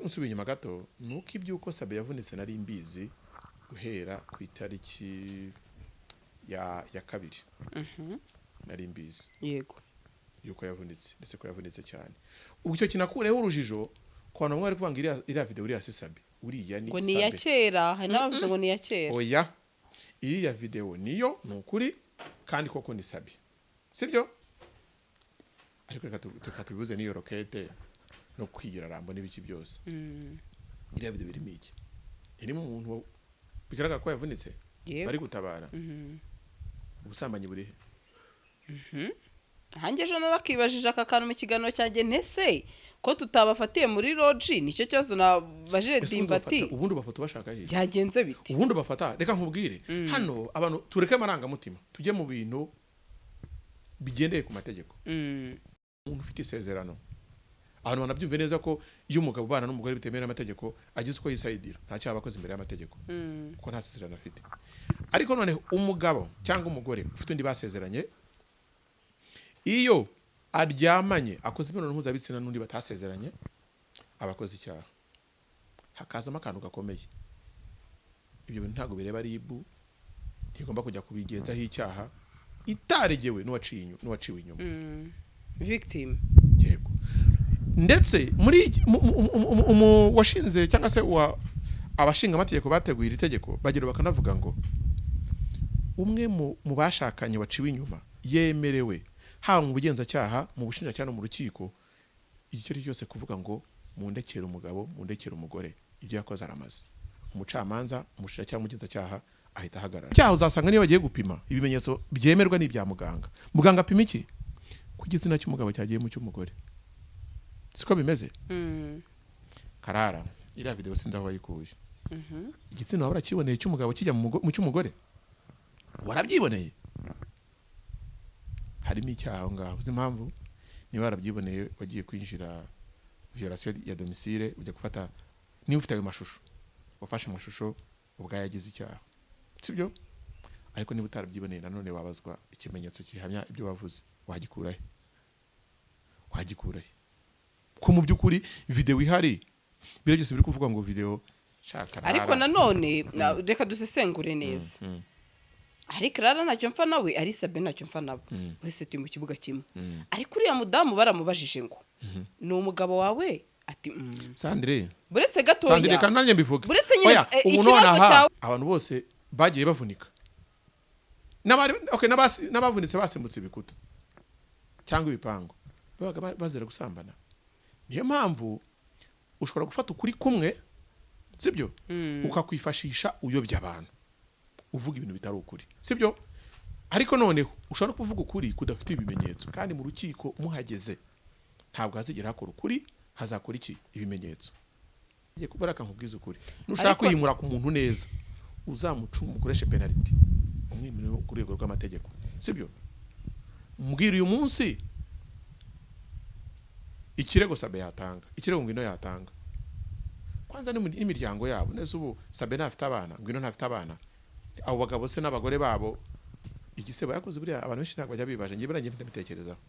Nsubiye inyuma gato, ni uko iby'uko Sabe yavunitse nari mbizi guhera ku itariki ya 2, nari mbizi yuko yavunitse, ndetse ko yavunitse cyane. Ubwo icyo kinakureho urujijo ku bantu bamwe bari kuvuga ngo iriya video, uriya si Sabe, uriya ni Ngo ni iya Sabe. kera, hari n'abavuze ngo ni iya kera. Oya, iriya video niyo, ni ukuri kandi koko ni Sabe, sibyo? Ariko reka tubibuze n'iyo rokete no kwigira Rambo n'ibiki byose. Iriya video irimo iki? Irimo umuntu bigaragara ko yavunitse, bari gutabara. Ubusambanyi buri he? Hanjye ejo narakibajije aka kantu mu kiganiro cyanjye, ntese ko tutabafatiye muri lodge? Nicyo kibazo nabajije. Ese ubundi Dimbati. Ubundi ubafata ubashaka he? Byagenze bite? Ubundi ubafata, reka nkubwire, hano abantu tureke amarangamutima, tujye mu bintu bigendeye ku mategeko. Umuntu ufite isezerano, abantu banabyumve neza ko iyo umugabo ubana n'umugore bitemewe n'amategeko agize uko yisayidira, nta cyaha aba akoze imbere y'amategeko, kuko nta sezerano afite. Ariko noneho umugabo cyangwa umugore ufite undi basezeranye, iyo aryamanye, akoze imibonano mpuzabitsina n'undi batasezeranye, aba akoze icyaha. Hakazamo akantu gakomeye: ibyo bintu ntabwo bireba RIB, ntigomba kujya kubigenzaho icyaha itaregewe n'uwaciwe inyuma. Victim. Yego, ndetse muri washinze cyangwa se wa abashinga amategeko bateguye iri tegeko bagira bakanavuga ngo umwe mu bashakanye waciwe inyuma yemerewe, haba mu bugenzacyaha, mu bushinjacyaha no mu rukiko, icyo ari cyo cyose, kuvuga ngo mundekere umugabo, mundekere umugore, ibyo yakoze aramaze. Umucamanza, umushinjacyaha, umugenzacyaha ahita ahagarara. Icyaha uzasanga niyo bagiye gupima, ibimenyetso byemerwa ni ibya muganga. Muganga apima iki? Ku gitsina cy'umugabo cyagiye mu cy'umugore, siko bimeze? Karara, iriya video sinzi aho wayikuye. Igitsina waba warakiboneye cy'umugabo kijya mu cy'umugore? Warabyiboneye? Harimo icyaha aho ngaho. Uzi impamvu? Niba warabyiboneye, wagiye kwinjira violation ya domicile, ujya gufata. Niba ufite ayo mashusho, wafashe amashusho, ubwayo yagize icyaha, sibyo? Ariko niba utarabyiboneye, nanone wabazwa ikimenyetso gihamya ibyo wavuze. Wagikura he? Wagikura he ko mu by'ukuri video ihari? Biriya byose biri kuvuga ngo video shaka. Ariko nanone reka dusesengure neza. Ariko rara ntacyo mpfa nawe, ari Sabe ntacyo mpfa nabo, wese turi mu kibuga kimwe. Ariko uriya mudamu baramubajije ngo ni umugabo wawe? Ati. Sandrine. Buretse Sandrine, gatoya. kandi nanjye mbivuge. Buretse nyine, Oya, ubu ikibazo nonaha cyawe- abantu bose bagiye bavunika n'abari, okay, n'abavunitse basimbutse ibikuta cyangwa ibipangu, babaga bazira gusambana. Niyo mpamvu ushobora gufata ukuri kumwe, sibyo, ukakwifashisha uyobya abantu, uvuga ibintu bitari ukuri, sibyo? Ariko noneho ushobora no kuvuga ukuri kudafite ibimenyetso, kandi mu rukiko muhageze ntabwo hazigera hakora ukuri, hazakora iki? Ibimenyetso. Ngiye kubara, nkubwize ukuri: nushaka kwiyimura ku muntu neza, uzamuca umukoreshe penalty, umwimerere ku rwego rw'amategeko, sibyo? Mbwira uyu munsi ikirego Sabe yatanga, ikirego Ngwino yatanga, kwanza n'imiryango yabo neza. Ubu Sabe ntafite abana, Ngwino ntafite abana? Abo bagabo se n'abagore babo, igisebo yakoze buriya, abantu benshi ntabwo bajya bibaje. Njye buriya njye mbitekerezaho.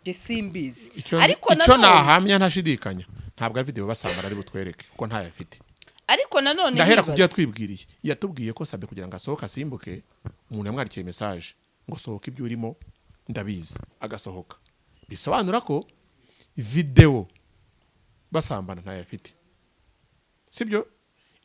Njye simbizi. Icyo Ariko icyo nanone nahamya ntashidikanya, ntabwo ari video basambana ari butwereke, kuko ntayo afite. Ariko nanone Ndahera ku byo nkibaza. yatwibwiriye. Yatubwiye ko Sabe kugira ngo asohoke asimbuke, umuntu yamwandikiye message ngo sohoka, ibyo urimo ndabizi, agasohoka. Bisobanura ko video basambana ntayo afite, sibyo?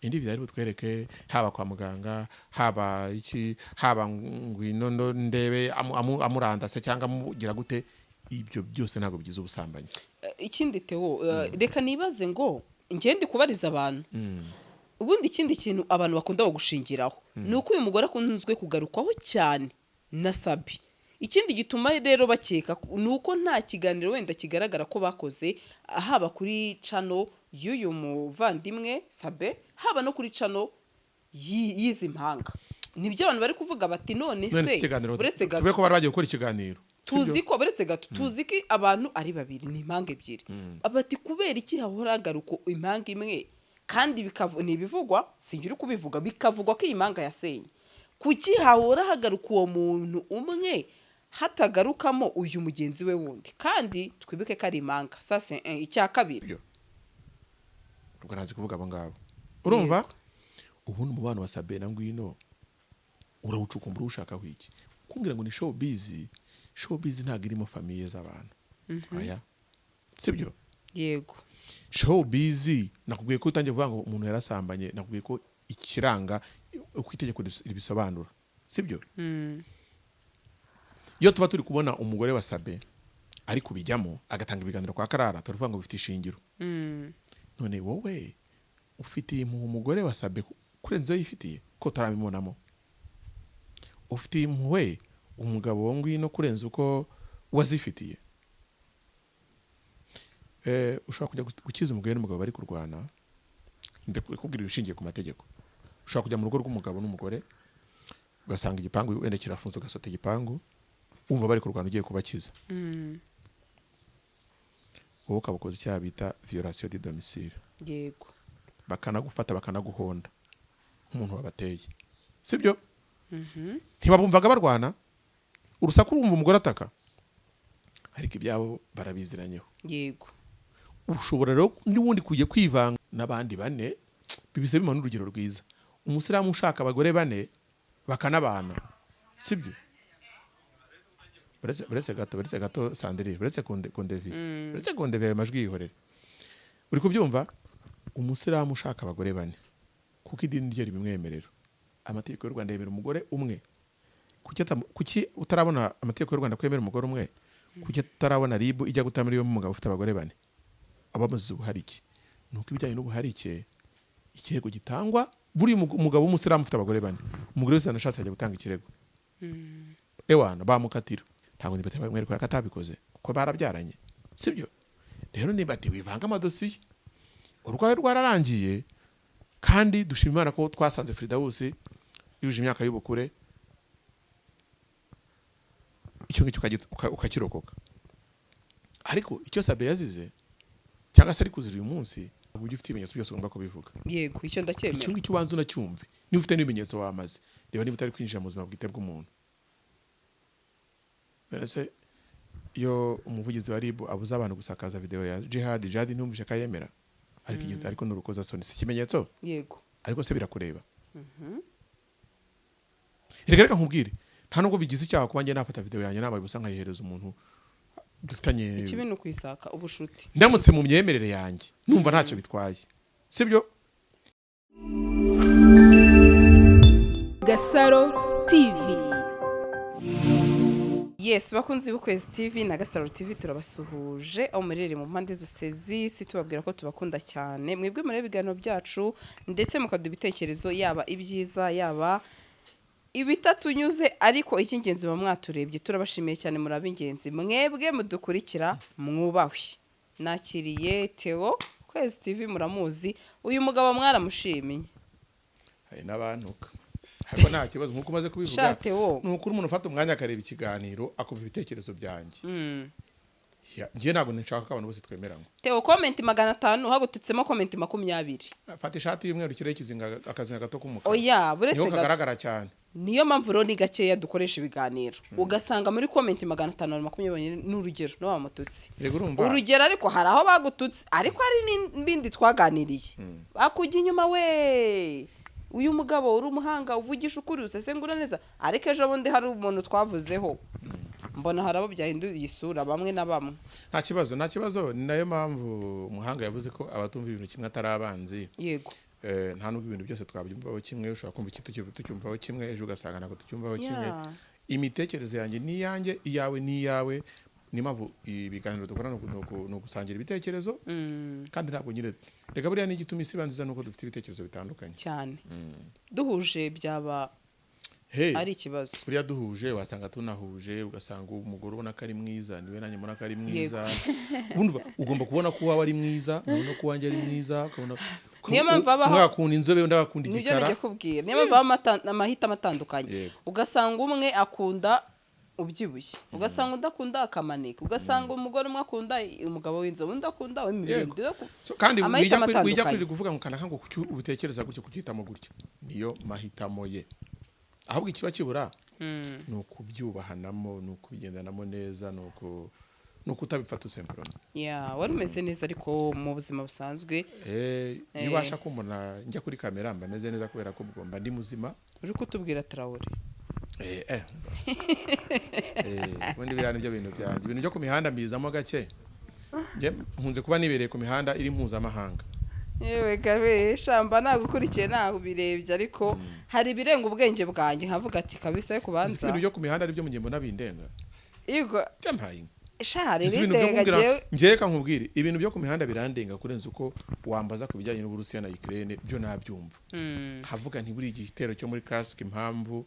Indi video ari butwereke, haba kwa muganga, haba iki, haba ngwino ndebe amurandase cyangwa amugira gute, ibyo byose ntabwo bigize ubusambanyi. Ikindi Theo, reka nibaze ngo njye ndi kubariza abantu. Ubundi ikindi kintu abantu bakunda gushingiraho ni uko uyu mugore akunzwe kugarukwaho cyane na Sabi. Ikindi gituma rero bakeka ni uko nta kiganiro wenda kigaragara ko bakoze, haba kuri channel y'uyu muvandimwe Sabe, haba no kuri channel y'izi mpanga. Nibyo abantu bari kuvuga bati none None se se ikiganiro, buretse gato. Tuve ko bari bagiye gukora ikiganiro. Tuzi ko, buretse gato, tuzi ko abantu ari babiri, ni impanga ebyiri. Bati kubera iki hahora hagaruka impanga imwe? Kandi ni ibivugwa, sinjye uri kubivuga, bikavugwa ko iyi mpanga yasenye. Kuki hahora hagaruka uwo muntu umwe, hatagarukamo uyu mugenzi we wundi? Kandi twibuke ko ari impanga. Sase icya kabiri. Byo. Ubwo ntazi kuvuga abo ngabo, urumva? Ubundi umubano wa Sabe na Ngwino urawucukumbura uwushakaho iki? Kumbwira ngo ni showbiz, showbiz ntabwo irimo famille z'abantu, oya, sibyo? Yego. Showbiz, nakubwiye ko utangiye kuvuga ngo umuntu yarasambanye, nakubwiye ko ikiranga uko itegeko ribisobanura, sibyo? Iyo tuba turi kubona umugore wa Sabe ari kubijyamo, agatanga ibiganiro kwa Karara, turavuga ngo bifite ishingiro. None wowe ufitiye impuhwe umugore wa Sabe kurenza iyo yifitiye, ko utarabibonamo? Ufitiye impuhwe umugabo wa Ngwino kurenza uko wazifitiye? Ushobora kujya gukiza umugore n'umugabo bari kurwana. Ndakubwira ibishingiye ku mategeko. Ushobora kujya mu rugo rw'umugabo n'umugore, ugasanga igipangu wenda kirafunze, ugasota igipangu, wumva bari kurwana, ugiye kubakiza. Wowe ukaba ukoze icyaha bita violation de domicile. Bakanagufata, bakanaguhonda nk'umuntu wabateye, sibyo? Ntibabumvaga barwana, urusaku wumva umugore ataka, ariko ibyabo barabiziranyeho. Ushobora rero n'ubundi kujya kwivanga n'abandi bane, bibise bimana urugero rwiza: umusilamu ushaka abagore bane bakanabana, sibyo? Buretse gato, buretse gato, Sandrine, buretse kundeviye, buretse kundeviye, ayo majwi yihorere. Uri kubyumva? Umusilamu ushaka abagore bane kuko idini rye ribimwemerera, amategeko y'u Rwanda yemera umugore umwe. Kuki utarabona amategeko y'u Rwanda ko yemera umugore umwe? Kuki utarabona RIB ijya guta muri yombi umugabo ufite abagore bane abamuziza ubuharike? Ni uko ibijyanye n'ubuharike, ikirego gitangwa buri umugabo w'umusilamu ufite abagore bane, umugore wese yanashatse ajya gutanga ikirego, ewana bamukatira. Ntabwo ndimbati bamwereka ko atabikoze kuko barabyaranye, sibyo? Rero ndimbati wivanga amadosiye, urwaye rwararangiye, kandi dushima Imana ko twasanze Fridawusi yujuje imyaka y'ubukure, icyo ngicyo ukakirokoka. Ariko icyo Sabe yazize cyangwa se ari kuzira uyu munsi, uburyo ufite ibimenyetso byose ugomba kubivuga. Yego, icyo ndacyemera. Icyo ngicyo ubanza unacyumve. Niba ufite n'ibimenyetso wamaze, reba niba utari kwinjira mu buzima bwite bw'umuntu. None se iyo umuvugizi wa RIB abuza abantu gusakaza video ya Jihad, Jihad ntumvishe ko ayemera, ariko ariko ni urukozasoni, si ikimenyetso? Yego. Ariko se birakureba? Reka reka nkubwire, nta nubwo bigize icyaha kuba njye nafata video yanjye nambaye ubusa nkayihereza umuntu dufitanye. Ikibi ni ukwisaka ubushuti. Ndamutse mu myemerere yanjye numva ntacyo bitwaye, sibyo? Gasaro TV. Yes, bakunzi b'Ukwezi TV na Gasaro TV, turabasuhuje aho murere mu mpande zose z'isi, tubabwira ko tubakunda cyane, mwebwe muri ibiganiro byacu, ndetse mukaduha ibitekerezo, yaba ibyiza, yaba ibitatunyuze, ariko icy'ingenzi muba mwaturebye. Turabashimiye cyane, muri ab'ingenzi, mwebwe mudukurikira, mwubahwe. Nakiriye Theo, Kwezi TV muramuzi, uyu mugabo mwaramushimiye. Hari n'abantuka, ariko nta kibazo, nk'uko umaze kubivuga. Sha Theo. Ni ukuri, umuntu ufata umwanya akareba ikiganiro, akumva ibitekerezo byanjye. Njye ntabwo nshaka ko abantu bose twemeranywa. Theo, comment 500 hagututsemo comment 20. Fata ishati y'umweru, ushyireho ikizinga, akazinga gato k'umukara. Oya, buretse Niho gato. kagaragara cyane. Niyo mpamvu rero ni gakeya dukoresha ibiganiro, ugasanga muri comment 520 ni urugero no bamututse. Yego, urumva. Urugero, ariko hari aho bagututse, ariko hari n'ibindi twaganiriye bakujya inyuma: "We, uyu mugabo uri umuhanga, uvugisha ukuri, usesengura neza." Ariko ejo bundi hari umuntu twavuzeho, mbona hari abo byahinduye isura, bamwe na bamwe. Nta kibazo, nta kibazo. Ni nayo mpamvu umuhanga yavuze ko abatumva ibintu kimwe atari abanzi. Nta nubwo ibintu byose twabyumvaho kimwe. Ushobora kumva iki tucyumvaho kimwe, ejo ugasanga ntabwo tucyumvaho kimwe. Imitekerereze yanjye ni iyanjye, iyawe ni iyawe. Niyo mpamvu ibiganiro dukora ni ugusangira ibitekerezo. Kandi ntabwo nyine, reka, buriya n'igituma isi iba nziza ni uko dufite ibitekerezo bitandukanye. Cyane, duhuje byaba Hey, ari ikibazo. Buriya duhuje wasanga tunahuje, ugasanga umugore ubona ko ari mwiza niwe nanjye mbona ko ari mwiza. Ubundi ugomba kubona ko uwawe ari mwiza, nkabona ko uwanjye ari mwiza, ukabona Niyo mpamvu habaho- umwe akunda inzobe, undi agakunda Nibyo. igikara. Nijya kubwira, niyo mpamvu habaho amahitamo atandukanye. Ugasanga umwe akunda ubyibushye, ugasanga undi akunda akamanika, ugasanga umugore umwe akunda umugabo w'inzobe, undi akunda uw'imibiri Yego. undi So, kandi amahitamo wijya atandukanye. kwirirwa uvuga ngo kanaka ngo kuki ubitekereza gutya, kucyitamo gutya, niyo mahitamo ye. Ahubwo ikiba kibura ni ukubyubahanamo, ni ukubigendanamo neza, ni uku Ni ukutabifata simplement. Ya, wari umeze neza ariko mu buzima busanzwe. Iyo ubasha kumbona njya kuri kamera, mba meze neza kubera ko ubwo mba ndi muzima. Uri kutubwira Traore. Ubundi biriya nibyo bintu byanjye, ibintu byo ku mihanda mbizamo gake. Njye nkunze kuba nibereye ku mihanda iri mpuzamahanga. Yewe gabe shamba, nagukurikiye, nabirebye, ariko hari ibirenga ubwenge bwanjye nkavuga ati kabisa yo Uzi ko kubanza. ibintu byo ku mihanda aribyo mu gihe mbona bindenga. Yego. Byampaye inka. Sha, hari Uzi ibintu byo ibirenga kumbwira njyewe. Njyewe reka nkubwire, ibintu byo ku mihanda birandenga kurenza uko wambaza ku bijyanye n'Uburusiya na Ukraine, byo nabyumva. Nkavuga nti buri igitero cyo muri Kursk, impamvu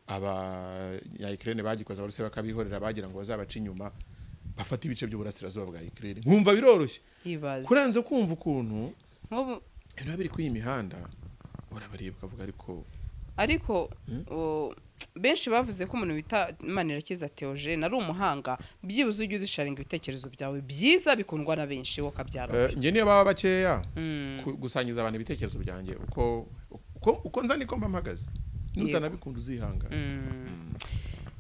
aba Ukraine bagikoze Abarusiya bakabihorera, bagira ngo bazabace inyuma bafate ibice by'uburasirazuba bwa Ukraine, nkumva biroroshye Ibaze. kurenza kumva ukuntu nk'ubu ibintu biba biri kuri iyi mihanda, urabareba ukavuga ariko. Ariko benshi bavuze ko umuntu bita Manirakiza Theogene ari umuhanga. Byibuze ujye udusharinga ibitekerezo byawe byiza bikundwa na benshi, wowe ukabyara. Njye niyo baba bakeya, gusangiza abantu ibitekerezo byanjye uko nza niko mba mpagaze, nutanabikunda uzihangana.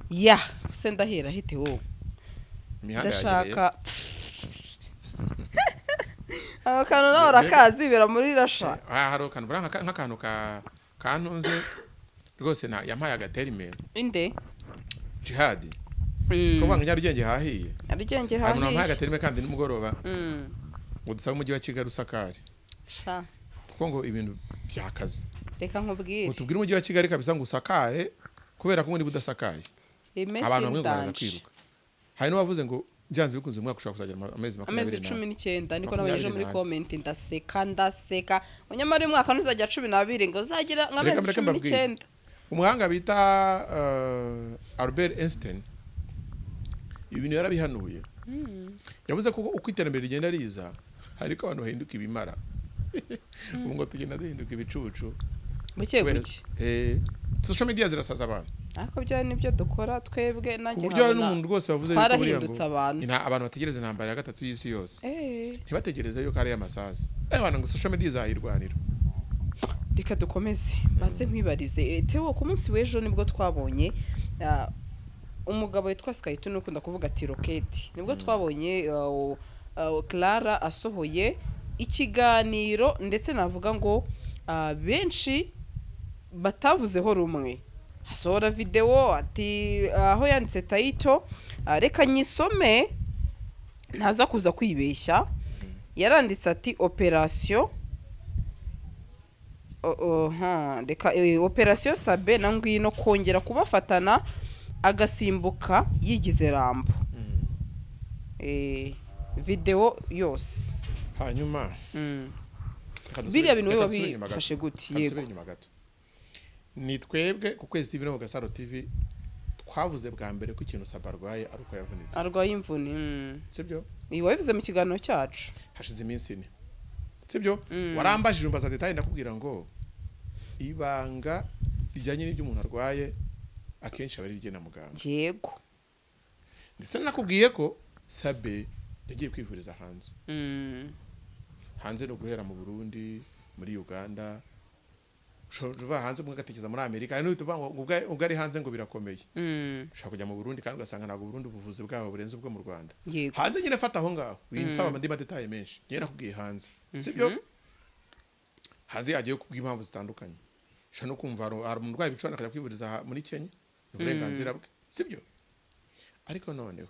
Ya se, ndahera hite wowe. Imihanda yangereye. Ndashaka ako kantu nawe urakazi bera muri rasha. Ah, hari akantu buriya nk'akantu ka kantunze rwose, na yampaye agaterime. Inde? Jihadi kuvuga ngo Nyarugenge hahiye. Nyarugenge Hari umuntu wampaye hahiye. agaterime kandi nimugoroba ngo dusabe umujyi wa Kigali usakare, Sha. kuko ngo ibintu byakaze. Reka nkubwire. Ngo tubwire umujyi wa Kigali kabisa ngo usakare, kubera ko ngo niba udasakaye Imeshyi abantu bamwe ngo baraza ndanje. kwiruka. Hari n'uwavuze ngo byanze bikunze umwaka ushobora kuzagera amezi Amezi 24. 19, niko nabonye ejo muri 24. comment, ndaseka ndaseka. Nyamara uyu mwaka ntuzajya 12, ngo uzagira nk'amezi Reka cumi mbabwire. n'icyenda. Umuhanga bita Albert Einstein ibintu yarabihanuye. Yavuze ko uko iterambere rigenda riza ariko abantu bahinduka ibimara. Ubu ngo tugenda duhinduka ibicucu buke kubera buke. Social media zirasaza abantu. Ariko byo nibyo dukora twebwe Ku nanjye buryo hari nkabona n'umuntu rwose wavuze yuko buriya ngo twarahindutse abantu. Abantu bategereza intambara ya gatatu y'isi yose, ntibategereze yuko ari amasasu, abantu ngo social media izayirwanira. Reka dukomeze, mbanze nkwibarize. Theo, ku munsi w'ejo nibwo twabonye umugabo witwa Skytune ukunda kuvuga ati roketi, nibwo twabonye Clara asohoye ikiganiro, ndetse navuga ngo benshi batavuzeho rumwe. Asohora videwo ati aho yanditse title, reka nyisome ntaza kuza kwibeshya. Yaranditse ati operasiyo reka operasiyo Sabe na Ngwino kongera kubafatana agasimbuka yigize Rambo. Videwo yose. Hanyuma reka Biriya bintu reka wowe dusubire inyuma gato. wabifashe gute? Reka Yego. dusubire inyuma gato. Ni twebwe ku Kwezi TV no mu Gasaro TV twavuze bwa mbere ko ikintu Saba arwaye ari uko yavunitse. Arwaye imvune. Sibyo? Iyi wabivuze mu kiganiro cyacu. Hashize iminsi 4, sibyo? Warambajije umbaza détails, ndakubwira ngo ibanga rijyanye n'ibyo umuntu arwaye akenshi aba ari irye na muganga. Ndetse nakubwiye ko Sabe yagiye kwivuriza hanze. Hanze ni uguhera mu Burundi, muri Uganda. Ushobora kuva hanze umwe agatekereza muri Amerika, hari n'uhita uvuga ngo ubwo ari hanze ngo birakomeye. Ushobora kujya mu Burundi kandi ugasanga ntabwo Burundi ubuvuzi bwabo burenze ubwo mu Rwanda. Hanze nyine, fata aho ngaho, winsaba andi ma détails menshi. Njyewe nakubwiye hanze, sibyo? Hanze yagiye kubw'impamvu zitandukanye. Ushobora no kumva hari umuntu urwaye ibicurane akajya kwivuriza muri Kenya, ni uburenganzira bwe, sibyo? Ariko noneho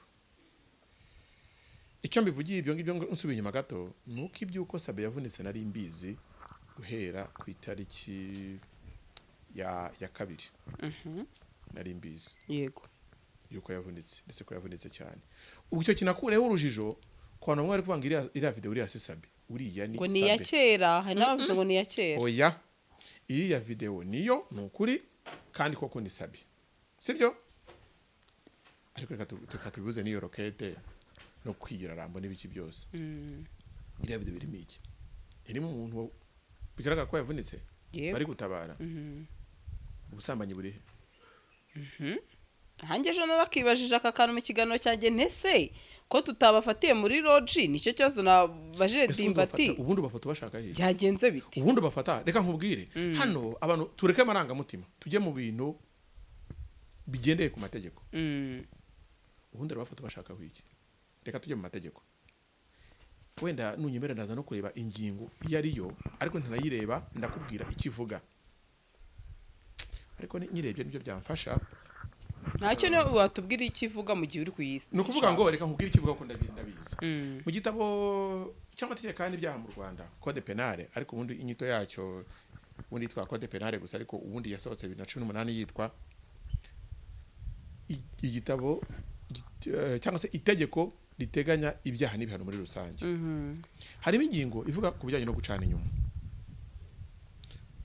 icyo mbivugiye ibyo ngibyo ngo nsubiye inyuma gato, ni uko iby'uko Sabe yavunitse nari mbizi guhera ku itariki ya 2. Nari mbizi yuko yavunitse, ndetse ko yavunitse cyane. Ubu icyo kinakureho urujijo ku bantu bamwe bari kuvuga ngo iriya video uriya si Sabe, uriya ni Ngo ni iya Sabe. kera, hari n'abavuze ngo ni iya kera. Oya, iriya video niyo, ni ukuri kandi koko ni Sabe, sibyo? Ariko reka tubibuze n'iyo rokete no kwigira Rambo n'ibiki byose. Iriya video birimo iki? Irimo umuntu bigaragara ko yavunitse, bari gutabara. Ubusambanyi buri he? Hanjye ejo narakibajije aka kantu mu kiganiro cyanjye, ntese ko tutabafatiye muri lodge? Nicyo kibazo nabajije. Ese ubundi Dimbati ubundi bafata bashaka he? Byagenze bite? Ubundi bafata, reka nkubwire, hano abantu tureke amarangamutima, tujye mu bintu bigendeye ku mategeko. Ubundi arabafata bashakaho iki? Reka tujye mu mategeko. Wenda nunyemera ndaza no kureba ingingo iyo ari yo, ariko ntanayireba ndakubwira icyo ivuga, ariko nyirebye nibyo byamfasha. Ntacyo, niyo watubwira icyo ivuga mu gihe uri kuyisi. Ni ukuvuga ngo reka nkubwire icyo ivuga ko ndabizi. Mu gitabo cy'amategeko kandi ibyaha mu Rwanda, code pénal, ariko ubundi inyito yacyo ubundi yitwa code pénal gusa, ariko ubundi yasohotse 2018 yitwa igitabo cyangwa se itegeko riteganya ibyaha n'ibihano muri rusange. Harimo ingingo ivuga ku bijyanye no gucana inyuma.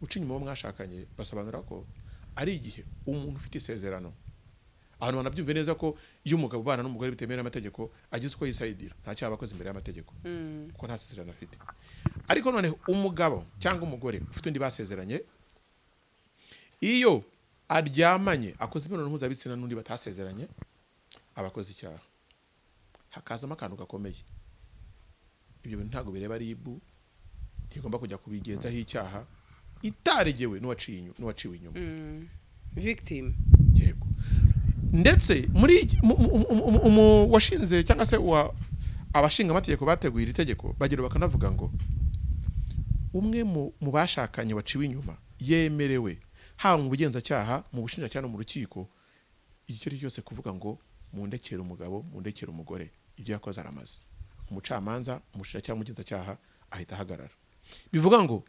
Guca inyuma uwo mwashakanye, basobanura ko ari igihe umuntu ufite isezerano. Abantu banabyumve neza ko iyo umugabo ubana n'umugore bitemewe n'amategeko agize uko yisayidira, nta cyaha aba akoze imbere y'amategeko, kuko nta sezerano afite. Ariko noneho umugabo cyangwa umugore ufite undi basezeranye, iyo aryamanye, akoze imibonano mpuzabitsina n'undi batasezeranye, aba akoze icyaha. Hakazamo akantu gakomeye: ibyo bintu ntabwo bireba RIB, ntigomba kujya kubigenzaho icyaha itaregewe n'uwaciwe inyuma. Victim. Yego. Ndetse muri washinze cyangwa se wa abashinga amategeko bateguye iri tegeko bagira bakanavuga ngo umwe mu bashakanye waciwe inyuma yemerewe, haba mu bugenzacyaha, mu bushinjacyaha no mu rukiko, icyo ari cyo cyose, kuvuga ngo mundekere umugabo, mundekere umugore, ibyo yakoze aramaze. Umucamanza, umushinjacyaha, umugenzacyaha ahita ahagarara. Bivuga ngo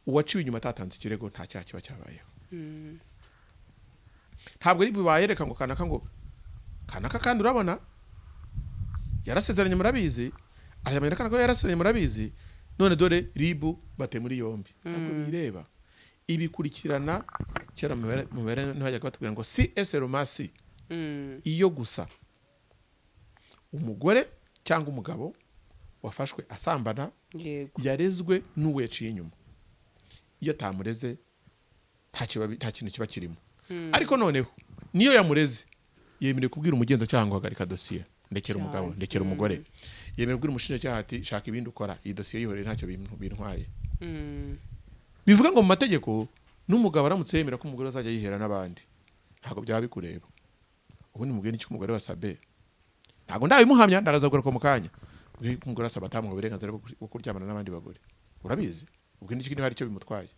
uwaciwe inyuma atatanze ikirego, nta cyaha kiba cyabayeho. Ntabwo ari bubayereka ngo kanaka, ngo kanaka, kandi urabona yarasezeranye murabizi, aryamanye na kanaka yarasezeranye murabizi, none dore RIB bate muri yombi. Ntabwo bireba. Ibikurikirana kera mu mibare ntibajyaga batubwira ngo si ese romasi. Iyo gusa umugore cyangwa umugabo wafashwe asambana yarezwe n'uwo yaciye inyuma. Iyo atamureze nta kintu kiba kirimo. Ariko noneho niyo yamureze, yemerewe kubwira umugenzacyaha ngo hagarika dosiye, ndekera umugabo, ndekera umugore. Yemerewe kubwira umushinjacyaha ati shaka ibindi ukora, iyi dosiye yihorere, ntacyo bintwaye. Bivuga ngo mu mategeko n'umugabo aramutse yemera ko umugore azajya yihera n'abandi, ntabwo byaba bikureba. Ubundi mubwiye n'icyo umugore wasabe, ntabwo ndabimuhamya, ndagaza kugaruka mu kanya. Mubwiye ko umugore wasaba atamuha uburenganzira bwo kuryamana n'abandi bagore, urabizi. Ubwo n'iki niba hari icyo bimutwaye?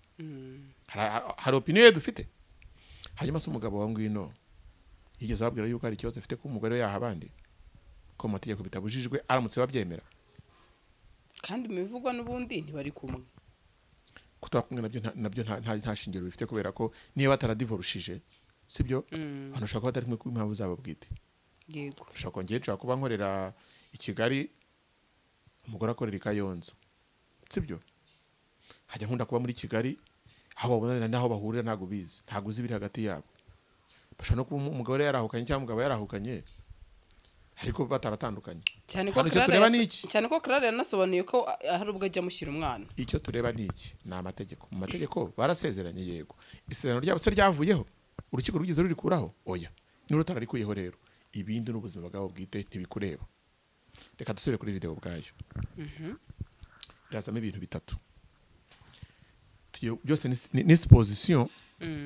Hari opinion ye dufite. Hanyuma se umugabo wa Ngwino yigeze ababwira yuko hari ikibazo afite ko umugore we yaha abandi, ko mu mategeko bitabujijwe, aramutse babyemera? Kandi mu bivugwa n'ubundi ntibari kumwe. Kutaba kumwe nabyo nta shingiro bifite, kubera ko niba bataradivorushije, sibyo? Abantu bashobora kuba batari kumwe ku impamvu zabo bwite. Ushobora kongera, nshobora kuba nkorera i Kigali, umugore akorera i Kayonza, sibyo? Hajya nkunda kuba muri Kigali, aho babonanira n'aho bahurira ntabwo ubizi, ntabwo uzi ibiri hagati yabo. Bashobora no kuba umugore yarahukanye cyangwa umugabo yarahukanye, ariko bataratandukanye. Cyane ko Hano icyo Clara tureba ni iki? Cyane ko Clara yanasobanuye ko hari ubwo ajya amushyira umwana. Icyo tureba ni iki? Ni amategeko. Mu mategeko barasezeranye, yego. Isezerano ryabo se ryavuyeho? Urukiko rwigeze rurikuraho? Oya. Niba rutararikuyeho rero, ibindi n'ubuzima bwabo bwite, ntibikureba. Reka dusubire kuri video ubwayo. Irazamo ibintu bitatu. Byose ni supposition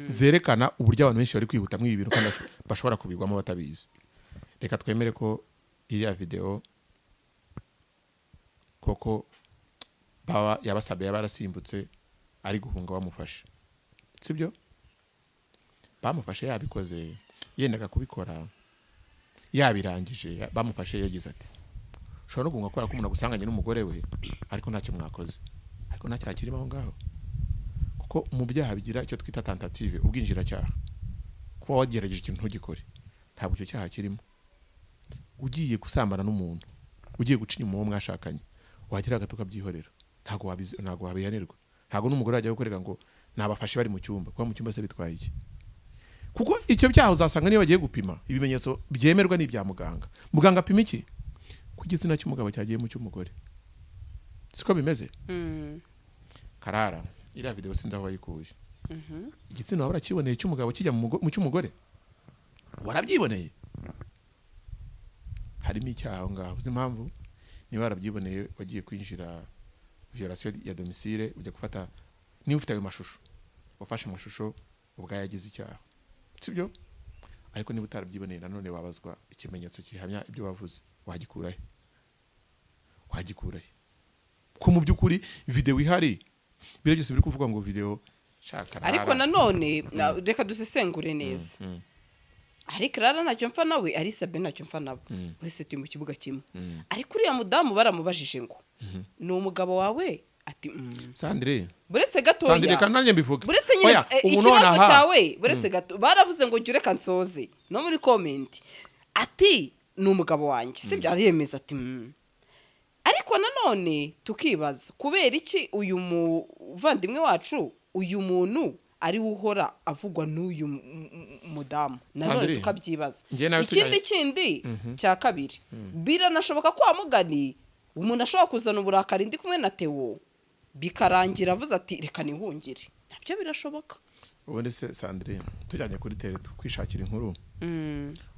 zerekana uburyo abantu benshi bari kwihuta muri ibi bintu kandi bashobora kubigwamo batabizi. Reka twemere ko iriya video koko baba yabasabye, yaba yarasimbutse ari guhunga bamufashe, sibyo? Bamufashe yabikoze, yendaga kubikora, yabirangije. Bamufashe yagize ati ushobora no guhunga kubera ko umuntu agusanganye n'umugore we ariko ntacyo mwakoze, ariko nta cyaha kirimo aho ngaho, kuko mu byaha bigira icyo twita tentative, ubwinjiracyaha, kuba wagerageje ikintu ntugikore, ntabwo icyo cyaha kirimo. Ugiye gusambana n'umuntu, ugiye guca inyuma uwo mwashakanye, wagira hagati ukabyihorera, ntabwo wabihanirwa. Ntabwo n'umugore wajya gukorera ngo nabafashe bari mu cyumba. Kuba mu cyumba se bitwaye iki? Kuko icyo byaha uzasanga niyo bagiye gupima, ibimenyetso byemerwa ni ibya muganga. Muganga apima iki? Ku gitsina cy'umugabo cyagiye mu cy'umugore, siko bimeze? Karara, iriya video sinzi aho wayikuye. Igitsina waba urakiboneye cy'umugabo kijya mu cy'umugore? Warabyiboneye? Harimo icyaha aho ngaho. Uzi impamvu? Niba warabyiboneye, wagiye kwinjira violation ya domicile, ujya gufata, niba ufite ayo mashusho, wafashe amashusho, ubwayo yagize icyaha, sibyo? Ariko niba utarabyiboneye, nanone wabazwa ikimenyetso gihamya ibyo wavuze. Wagikura he? Wagikura he ko mu by'ukuri video ihari, biriya byose biri kuvuga ngo video shaka? Ariko nanone reka dusesengure neza. Ariko rara ntacyo mpfa nawe, ari Sabe ntacyo mpfa nabo, wese turi mu kibuga kimwe. Ariko uriya mudamu baramubajije ngo ni umugabo wawe, ati "Mm." Sandrine. Buretse Sandrine, gatoya. kandi nanjye mbivuge. Buretse nyine. Oya, ubu Ikibazo nonaha- cyawe, buretse gato, baravuze ngo jya ureka nsoze. No muri comment ati ni umugabo wanjye, sibyo? Ariyemeza ati "Mm." Ariko nanone tukibaza kubera iki uyu muvandimwe wacu, uyu muntu ari we uhora avugwa n'uyu mudamu nanone. Sandrine, tukabyibaza. njye nawe Ikindi kindi cya kabiri, biranashoboka ko wa mugani umuntu ashobora kuzana uburakari, ndi kumwe na Theo, bikarangira avuze ati reka nihungire. Nabyo birashoboka. Ubundi se Sandrine, tujyanye kuri terrain kwishakira inkuru,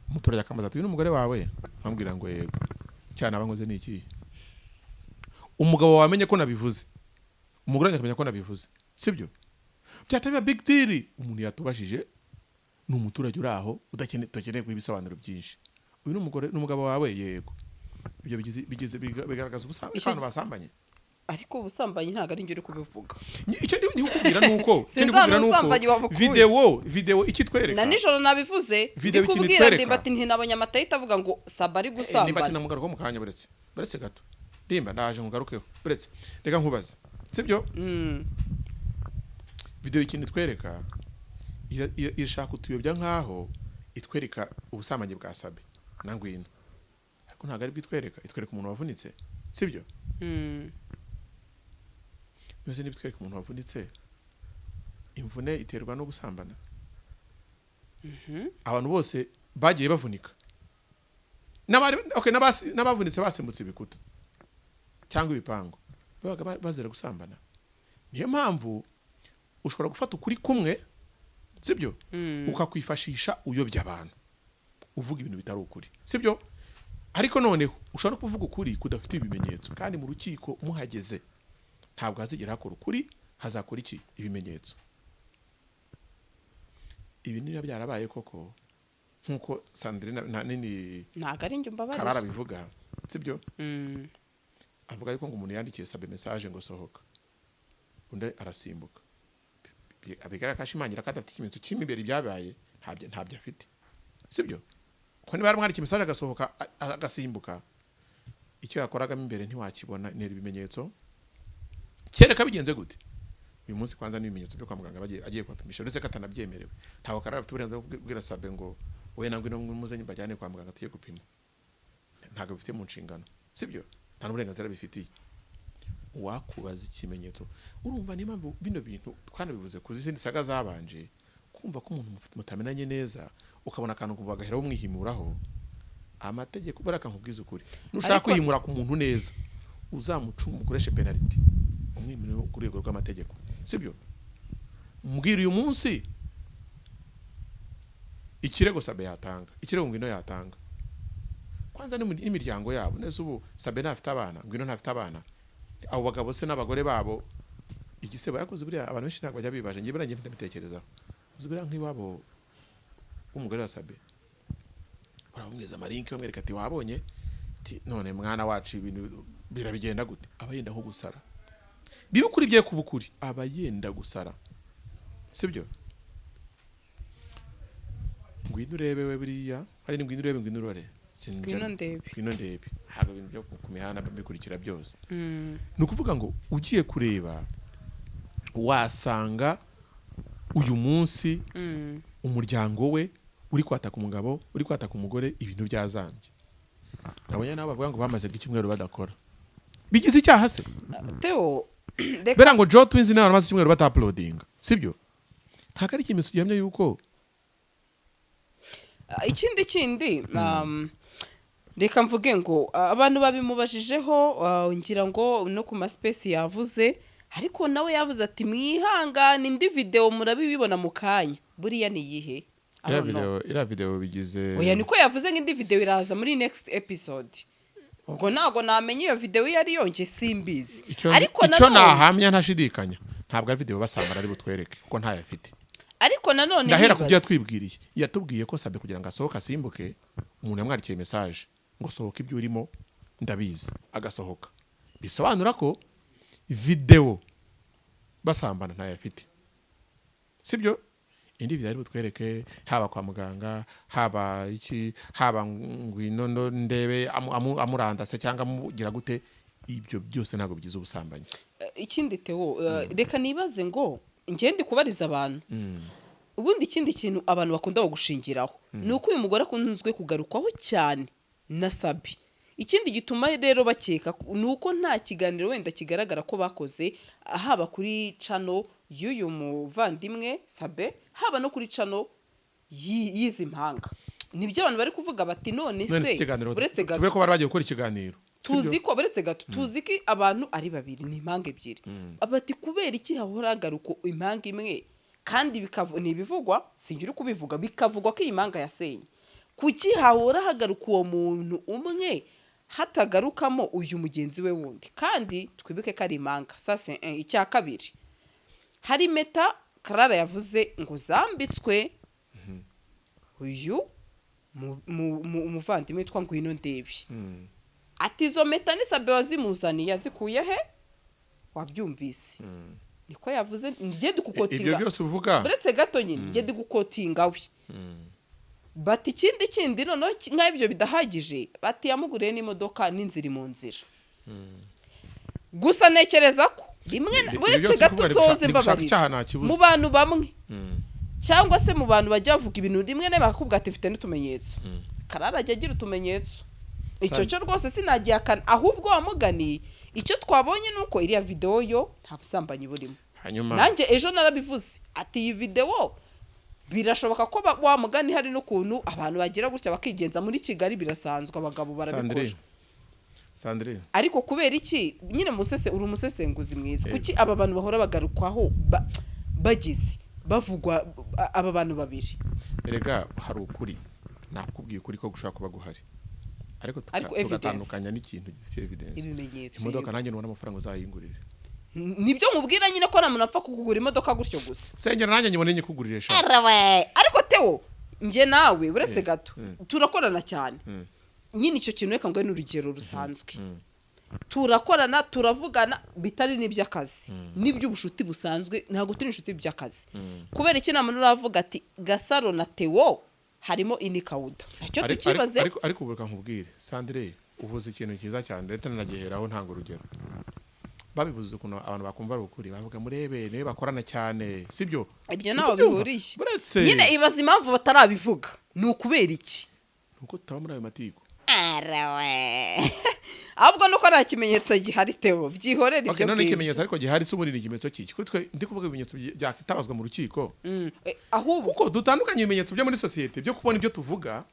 umuturage akambaza ati uyu ni umugore wawe, nkambwira ngo yego, cyane aba nkoze ni ikihe? Umugabo wawe amenye ko nabivuze, umugore wanjye akamenya ko nabivuze, sibyo byahita biba big deal? Umuntu yatubajije ni umuturage uri aho udakeneye guha ibisobanuro byinshi. Uyu ni umugore, ni umugabo wawe? Yego. Ibyo bigize bigaragaza ubusambanyi, abantu basambanye. Ariko ubusambanyi ntabwo ari njye uri kubivuga. Icyo ndi kukubwira ni uko icyo ndi Sinzi kukubwira ahantu ni uko ubusambanyi wabukuye. Video ikitwereka Na nijoro nabivuze. Video ndi ikintu kubwira itwereka. Ndimba ati ntinabonye amatayita avuga ngo Saba ari Nimba ati gusambana. Namugarukaho mu kanya. Buretse gato ndimba, ndaje nkugarukeho. Buretse reka nkubaze, sibyo? Video ikintu itwereka, irashaka kutuyobya nkaho itwereka ubusambanyi bwa Sabe na Ngwino, ariko ntabwo ari bwo itwereka. Itwereka umuntu wavunitse, sibyo? Mbese niba itwereka umuntu wavunitse, imvune iterwa no gusambana? Abantu bose bagiye bavunika okay, n'abavunitse basimbutse ibikuta cyangwa ibipangu babaga bazira gusambana? Niyo mpamvu ushobora gufata ukuri kumwe, sibyo, ukakwifashisha uyobya abantu, uvuga ibintu bitari ukuri, sibyo? Ariko noneho ushobora no kuvuga ukuri kudafite ibimenyetso, kandi mu rukiko muhageze ntabwo hazigera hakora ukuri, hazakora iki? Ibimenyetso. Ibi niba byarabaye koko nk'uko Sandrine na nini Ntabwo ari njye, Karara umbabarire. bivuga, sibyo? Avuga yuko ngo umuntu yandikiye Sabe message ngo sohoka, undi arasimbuka. Bigaragara ko ashimangira ko adafite ikimenyetso cy'imbere ibyabaye, ntabyo afite, sibyo? Ko niba yaramwandikiye message agasohoka, agasimbuka, icyo yakoragamo imbere ntiwakibona. Ntera ibimenyetso kereka bigenze gute uyu munsi? Kwanza n'ibimenyetso byo kwa muganga agiye kubapimisha, uretse ko atanabyemerewe. Ntabwo Karara afite uburenganzira bwo kubwira Sabe ngo wowe nangwe no muzanye mbajyane kwa muganga tujye gupima. Ntabwo bifite mu nshingano, sibyo? Nta n'uburenganzira bifitiye. Uwakubaza ikimenyetso, urumva niyo mpamvu bino bintu twanabivuze ku zindi saga zabanje, kumva ko umuntu mutamenanye neza, ukabona akantu kuva agahera umwihimuraho. Amategeko baraka nkubwiza ukuri, nushaka kwihimura ku muntu neza, uzamucunga, umukoreshe penalty, umwimure ku rwego rw'amategeko, sibyo? Mbwira uyu munsi ikirego Sabe yatanga, ikirego Ngwino yatanga, kwanza n'imiryango yabo neza. Ubu Sabe ntafite abana, Ngwino ntafite abana, abo bagabo se n'abagore babo igisebo yakoze. Buriya abantu benshi ntabwo bajya bibaje, njye buriya njye ndabitekerezaho. Uzi buriya nk'iwabo w'umugore wa Sabe baramubwiza amalinki, bamwereka ati wabonye, ati none mwana wacu ibintu birabigenda gute? Aba yenda nko gusara. Biba ukuri bye kuba ukuri, aba yenda gusara, sibyo? Ngwino urebe we, buriya hari ni ngwino urebe, ngwino urore. Ngwino ndebe. Ngwino ndebe. Ntabwo ibintu byo ku mihanda bikurikira byose. Ni ukuvuga ngo ugiye kureba wasanga uyu munsi umuryango we uri kwataka umugabo, uri kwataka umugore, ibintu byazambye. Nabonye nabo bavuga ngo bamaze icyumweru badakora. Bigize icyaha se? Theo, reka. Bera ngo Joe Twins nawe bamaze icyumweru batauploadinga, sibyo? Ntabwo ari ikimenyetso gihamya yuko Ikindi, reka mvuge ngo abantu babimubajijeho, ngira ngo no ku maspace yavuze, ariko nawe yavuze ati mwihangane, indi video murabibibona mu kanya. Buriya ni iyihe? I Iriya don't know. video, iriya video bigize Oya, niko yavuze ngo indi video iraza muri next episode. Ubwo ntabwo namenya iyo video iyo ari yo, njye simbizi. Icyo Ariko icyo nanone nahamya ntashidikanya, ntabwo ari video basambara ari butwereke, kuko ntayo afite. Ariko nanone Ndahera ku byo nkibaza. yatwibwiriye. Yatubwiye ko Sabe kugira ngo asohoke asimbuke, umuntu yamwandikiye message Ngo sohoka, ibyo urimo ndabizi, agasohoka. Bisobanura ko videwo basambana ntayo afite, sibyo? Indi byari butwereke, haba kwa muganga, haba iki, haba ngwino ndebe amurandase cyangwa amugira gute, ibyo byose ntabwo bigize ubusambanyi. Ikindi Theo, reka nibaze ngo njye ndi kubariza abantu. Ubundi ikindi kintu abantu bakunda gushingiraho ni uko uyu mugore akunzwe kugarukwaho cyane na Sabi. Ikindi gituma rero bakeka ni uko nta kiganiro wenda kigaragara ko bakoze, haba kuri channel y'uyu muvandimwe Sabe, haba no kuri channel y'izi mpanga. Nibyo abantu bari kuvuga bati none None se se ikiganiro, uretse gato, tuve ko bari bagiye gukora ikiganiro. Tuzi ko, uretse gato, tuzi ko abantu ari babiri, ni impanga ebyiri. Bati kubera iki hahora hagaruka impanga imwe? Kandi ni ibivugwa, sinjye uri kubivuga, bikavugwa ko iyi mpanga yasenye. Kuki hahora hagaruka uwo muntu umwe, hatagarukamo uyu mugenzi we wundi, kandi twibuke ko ari impanga? Sase icya kabiri, hari impeta Karara yavuze ngo zambitswe uyu umuvandimwe witwa Ngwino Ndebe. Ati izo mpeta ni Sabe wazimuzaniye. Yazikuye he? Wabyumvise, niko yavuze. Njye ndi Ibyo guquotinga. byose uvuga. Uretse gato nyine, njye ndi guquotinga we. Bati ikindi kindi noneho, nk'ibyo bidahagije, bati yamuguriye n'imodoka n'inzira mu nzira. Gusa ntekereza ko rimwe Ibyo uretse byose gato, kuvuga, nsoze, ni gushaka mbabarira. icyaha ntakibuze. Mu bantu bamwe cyangwa se mu bantu bajya bavuga ibintu, rimwe na rimwe bakakubwira ati mfite n'utumenyetso. Karara ajya agira utumenyetso, icyo cyo rwose sinagihakana. Ahubwo wamugani, icyo twabonye ni uko iriya videwo yo nta busambanyi burimo. Hanyuma Nanjye ejo narabivuze ati iyi videwo birashoboka ko wa mugani hari n'ukuntu abantu bagira gutya bakigenza muri Kigali, birasanzwe, abagabo barabikora. Sandrine, Sandrine. Ariko kubera iki nyine musese, uri umusesenguzi mwiza, kuki aba bantu bahora bagarukwaho, bagize bavugwa aba bantu babiri? Erega hari ukuri, nakubwiye ukuri ko gushobora kuba guhari, ariko Ariko evidence. tugatandukanya n'ikintu gifite evidence. Ibimenyetso. Imodoka, Yego. nanjye nubona amafaranga uzayingurire. Nibyo nkubwira nyine, ko nta muntu apfa kukugura imodoka gutyo gusa. Sengera nanjye nyibone nyikugurire sha. Arawe. Ariko Theo, njye nawe, uretse gato, turakorana cyane nyine. Icyo kintu reka nguhe n'urugero rusanzwe. Turakorana, turavugana bitari n'iby'akazi, n'iby'ubushuti busanzwe. Ntabwo turi inshuti by'akazi. Kubera iki nta muntu uravuga ati Gasaro na Theo harimo inikawuda? Nacyo tukibaze. Ariko ubu reka nkubwire, Sandrine, uvuze ikintu cyiza cyane, ndetse nanagiheraho ntanga urugero. Babivuze ukuntu abantu bakumva ari ukuri, bavuga murebe niwe bakorana cyane, sibyo? Ibyo Niko ntaho byumva. bihuriye. Uretse Nyine ibaza impamvu batarabivuga, ni ukubera iki? Nuko tutaba muri ayo matiku. Arawe. Ahubwo nuko nta kimenyetso gihari, Theo, byihorere. Okay, Ibyo none ngibyo. ikimenyetso ariko gihari si ubundi ni ikimenyetso cy'iki? Kuko twe ndi kuvuga ibimenyetso byakitabazwa mu rukiko. Ahubwo Kuko dutandukanye ibimenyetso byo muri sosiyete byo kubona ibyo tuvuga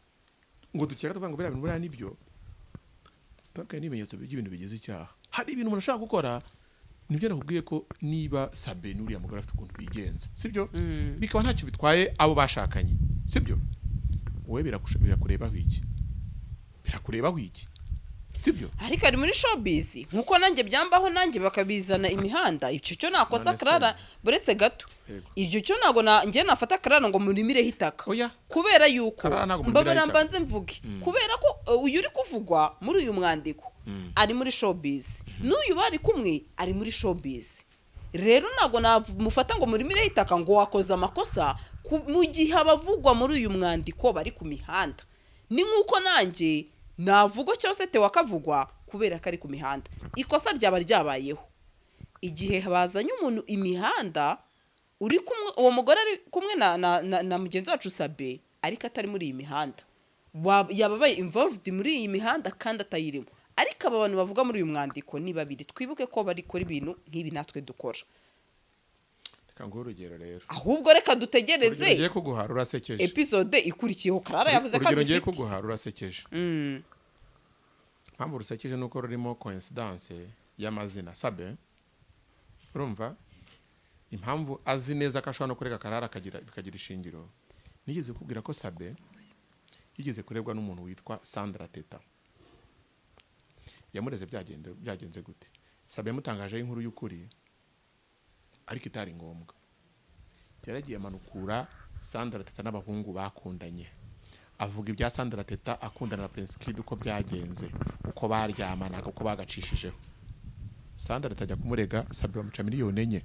ngo dukeka, tuvuga ngo biriya bintu buriya nibyo, dutandukanye n'ibimenyetso by'ibintu bigize icyaha. Hari ibintu umuntu ashobora gukora, nibyo nakubwiye ko niba Sabe n'uriya mugore afite ukuntu bigenza, sibyo, bikaba ntacyo bitwaye abo bashakanye, sibyo, wowe birakurebaho iki? Birakurebaho iki? Sibyo? Ariko ari muri showbiz, nkuko nanjye byambaho, nanjye bakabizana imihanda. Icyo cyo nakosa. None se- Karara, buretse gato. Yego. Iryo cyo ntabwo njye nafata Karara ngo murimireho itaka. Oya. Kubera yuko Karara ntabwo murimireho mbabara, itaka. mbanze mvuge, kubera ko uyu uri kuvugwa muri uyu mwandiko ari muri showbiz, n'uyu bari kumwe ari muri showbiz. Rero ntabwo namufata ngo murimireho itaka ngo wakoze amakosa mu gihe abavugwa muri uyu mwandiko bari ku mihanda. Ni nk'uko nanjye navugwa cyangwa se Theo akavugwa kubera ko ari ku mihanda. Ikosa ryaba ryabayeho igihe bazanye umuntu imihanda uri kumwe, uwo mugore ari kumwe na mugenzi wacu Sabe, ariko atari muri iyi mihanda. Yaba abaye involved muri iyi mihanda kandi atayirimo. Ariko aba bantu bavuga muri uyu mwandiko ni babiri, twibuke ko bari kora ibintu nk'ibi natwe dukora. Reka nguhe urugero rero. Ahubwo reka dutegereze Urugero ngiye kuguha rurasekeje. episode ikurikiyeho. Karara yavuze ko Urugero ngiye azifite. kuguha rurasekeje. Impamvu rusekeje ni uko rurimo coincidence y'amazina. Sabe, urumva impamvu azi neza ko ashobora no kurega Karara akagira bikagira ishingiro. Nigeze kubwira ko Sabe yigeze kuregwa n'umuntu witwa Sandra Teta. Yamureze byagenze gute? Sabe yamutangajeho inkuru y'ukuri ariko itari ngombwa. Yaragiye amanukura Sandra Teta n'abahungu bakundanye. Avuga ibya Sandra Teta akundana na Prince Kid, uko byagenze, uko baryamanaga, uko bagacishijeho. Sandra Teta ajya kumurega, Sabe bamuca miliyoni 4.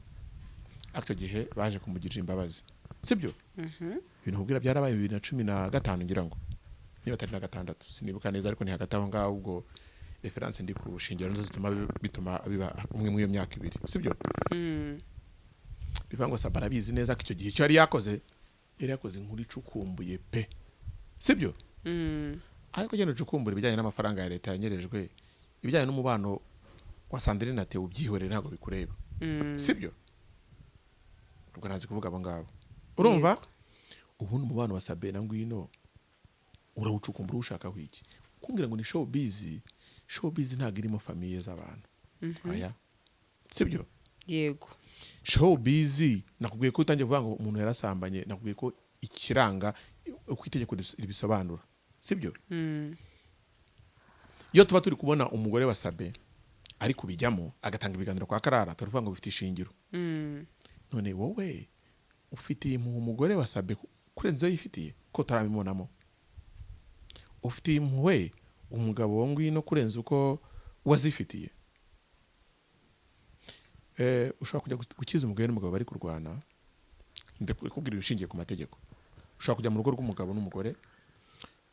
Ariko icyo gihe baje kumugirira imbabazi, sibyo? Ibintu nkubwira byarabaye 2015, ngira ngo niba atari na gatandatu, sinibuka neza, ariko ni hagati aho ngaho. Ubwo référence ndi kushingira nizo zituma bituma biba umwe muri iyo myaka 2, sibyo? Bivuga ngo Sabe arabizi neza ko icyo gihe icyo yari yakoze, yari yakoze inkuru icukumbuye pe, sibyo? Ariko genda ucukumbura ibijyanye n'amafaranga ya leta yanyerejwe, ibijyanye n'umubano wa Sandrine na Theo ubyihorere, ntabwo bikureba. Sibyo? Ubwo ntazi kuvuga abo ngabo, urumva? Ubundi umubano wa Sabe na Ngwino urawucukumbura uwushakaho iki? Kumbwira ngo ni showbiz, showbiz ntabwo irimo famille z'abantu, oya, sibyo? Yego. Showbiz, nakubwiye ko utangiye kuvuga ngo umuntu yarasambanye, nakubwiye ko ikiranga uko itegeko ribisobanura, sibyo? Iyo tuba turi kubona umugore wa Sabe ari kubijyamo, agatanga ibiganiro kwa Karara, turavuga ngo bifite ishingiro. None wowe ufitiye impuhwe umugore wa Sabe kurenza iyo yifitiye, ko utarabibonamo? Ufitiye impuhwe umugabo wa Ngwino kurenza uko wazifitiye? Ushobora kujya gukiza umugore n'umugabo bari kurwana. Ndakubwira ibishingiye ku mategeko. Ushobora kujya mu rugo rw'umugabo n'umugore,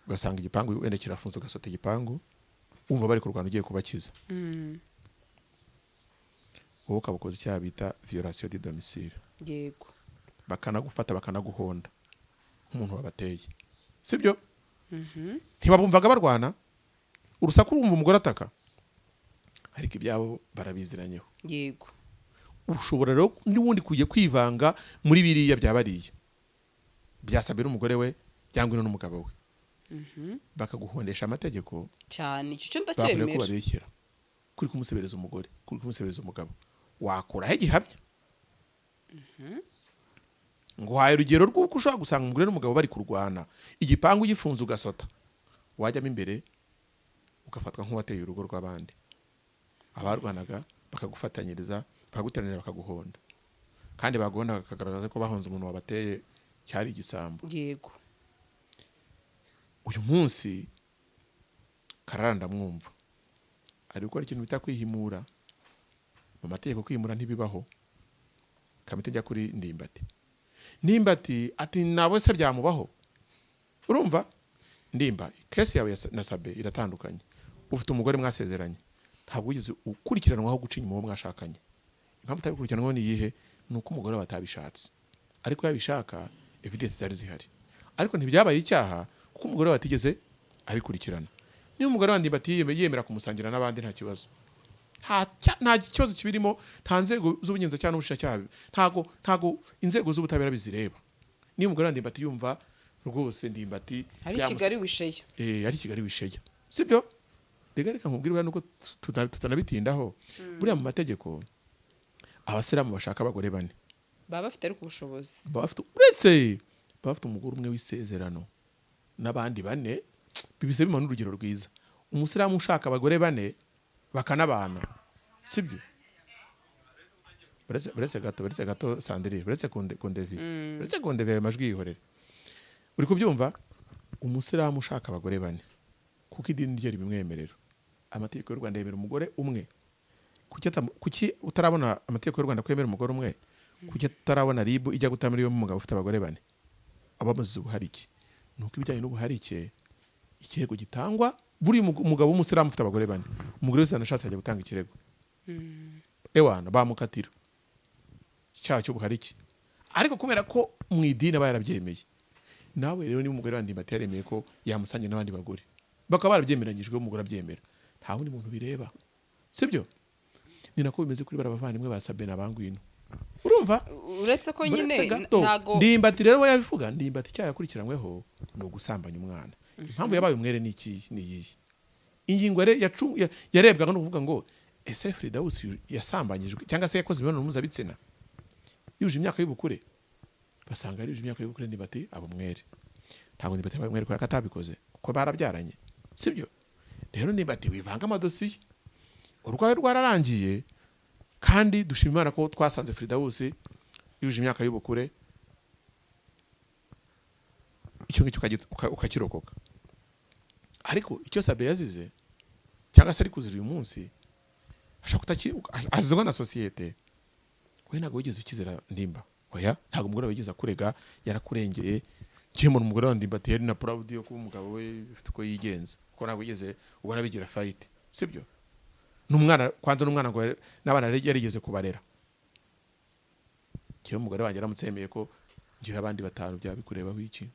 ugasanga igipangu wenda kirafunze, ugasota igipangu, wumva bari kurwana, ugiye kubakiza. Wowe ukaba ukoze icyaha bita violation de domicile. Bakanagufata, bakanaguhonda nk'umuntu wabateye, sibyo? Ntibabumvaga barwana, urusaku urumva umugore ataka, ariko ibyabo barabiziranyeho. Ushobora rero n'ubundi kujya kwivanga muri biriya bya bariya byasabwe n'umugore we cyangwa ino n'umugabo we, bakaguhondesha amategeko. Cyane, icyo cyo Bakwiye ko ndacyemera. babeshyera kuri kumusebereza umugore, kuri kumusebereza umugabo, wakuraho igihamya? Nguhaye urugero rw'uko ushobora gusanga umugore n'umugabo bari kurwana, igipangu gifunze, ugasota, wajyamo imbere ugafatwa nk'uwateye urugo rw'abandi. Abarwanaga bakagufatanyiriza, bakaguteranira, bakaguhonda, kandi baguhonda bakagaragaza ko bahonze umuntu wabateye, cyari igisambo. Uyu munsi Karara ndamwumva ari gukora ikintu bita kwihimura. Mu mategeko kwihimura ntibibaho. Kamite njya kuri Ndimbati. Ndimbati ati nawe se byamubaho? Urumva Ndimba, case yawe na Sabe iratandukanye. Ufite umugore mwasezeranye, ntabwo wigeze ukurikiranwaho guca inyuma uwo mwashakanye. Impamvu utabikurikiranwaho ni iyihe? Ni uko umugore wawe atabishatse, ariko yabishaka evidence zari zihari, ariko ntibyabaye icyaha kuko umugore wawe atigeze abikurikirana. Niba umugore wa Ndimbati yemera kumusangira n'abandi, nta kibazo, nta kibazo kibirimo. Nta nzego z'ubugenzacyaha n'ubushinjacyaha, ntago inzego z'ubutabera bizireba. Niba umugore wa Ndimbati yumva rwose Ndimbati Ari Kigali wisheya. Ari Kigali wisheya, sibyo? Reka nkubwire, buriya nuko tutanabitindaho, buriya mu mategeko abasilamu bashaka abagore bane. Baba bafite ariko ubushobozi. Baba bafite, uretse baba bafite umugore umwe w'isezerano n'abandi bane, bibise bimana urugero rwiza. Umusilamu ushaka abagore bane bakanabana, sibyo? Uretse gato, uretse gato Sandrine, uretse kundevi, uretse kundevi, ayo majwi yihorere. Uri kubyumva? Umusilamu ushaka abagore bane kuko idini rye ribimwemerera, amategeko y'u Rwanda yemera umugore umwe. Kuki utarabona amategeko y'u Rwanda kwemera umugore umwe? Kuki utarabona RIB ijya guta muri yombi umugabo ufite abagore bane abamuzize ubuharike? Ni uko ibijyanye n'ubuharike, ikirego gitangwa buriya umugabo w'umusilamu ufite abagore bane, umugore wese yanashatse ajya gutanga ikirego, ewana bamukatira icyaha cy'ubuharike, ariko kubera ko mu idini aba yarabyemeye. Nawe rero niba umugore wa Ndimbati yaremeye ko yamusangira n'abandi bagore, bakaba barabyemeranyijwe, umugore abyemera, nta wundi muntu bireba, sibyo? Ni nako bimeze kuri bariya bavandimwe ba Sabe na Bangwino, urumva? Uretse ko nyine Uretse gato. Ntago Ndimbati rero we yabivuga, Ndimbati icyaha yakurikiranyweho ni ugusambanya umwana. Impamvu yabaye umwere ni iki? Ni iyihe ingingo yarebwaga? Ni ukuvuga ngo ese Fridawusi yasambanyijwe cyangwa se yakoze imibonano mpuzabitsina yuje imyaka y'ubukure? Basanga yuje imyaka y'ubukure, Ndimbati aba umwere. Ntabwo Ndimbati yabaye umwere kubera ko atabikoze, kuko barabyaranye, sibyo? Rero Ndimbati, wivanga amadosiye, urwaye rwararangiye, kandi dushima Imana ko twasanze Fridawusi yuje imyaka y'ubukure. Icyo ngicyo ukakirokoka. Ariko icyo Sabe yazize cyangwa se ari kuzira uyu munsi, ashaka kutaki azizwa na sosiyete, we ntabwo wigeze ukizira. Ndimba, oya, ntabwo umugore wawe wigeze akurega, yarakurengeye. Kimwe umugore wa Ndimba ati yari na proud yo kuba umugabo we ufite uko yigenza, kuko ntabwo wigeze ubona bigira fight, sibyo? N'umwana kwanza, n'umwana ngo n'abana yari yarigeze kubarera. Njyewe umugore wanjye aramutse yemeye ko ngira abandi batanu, byaba bikurebaho iki?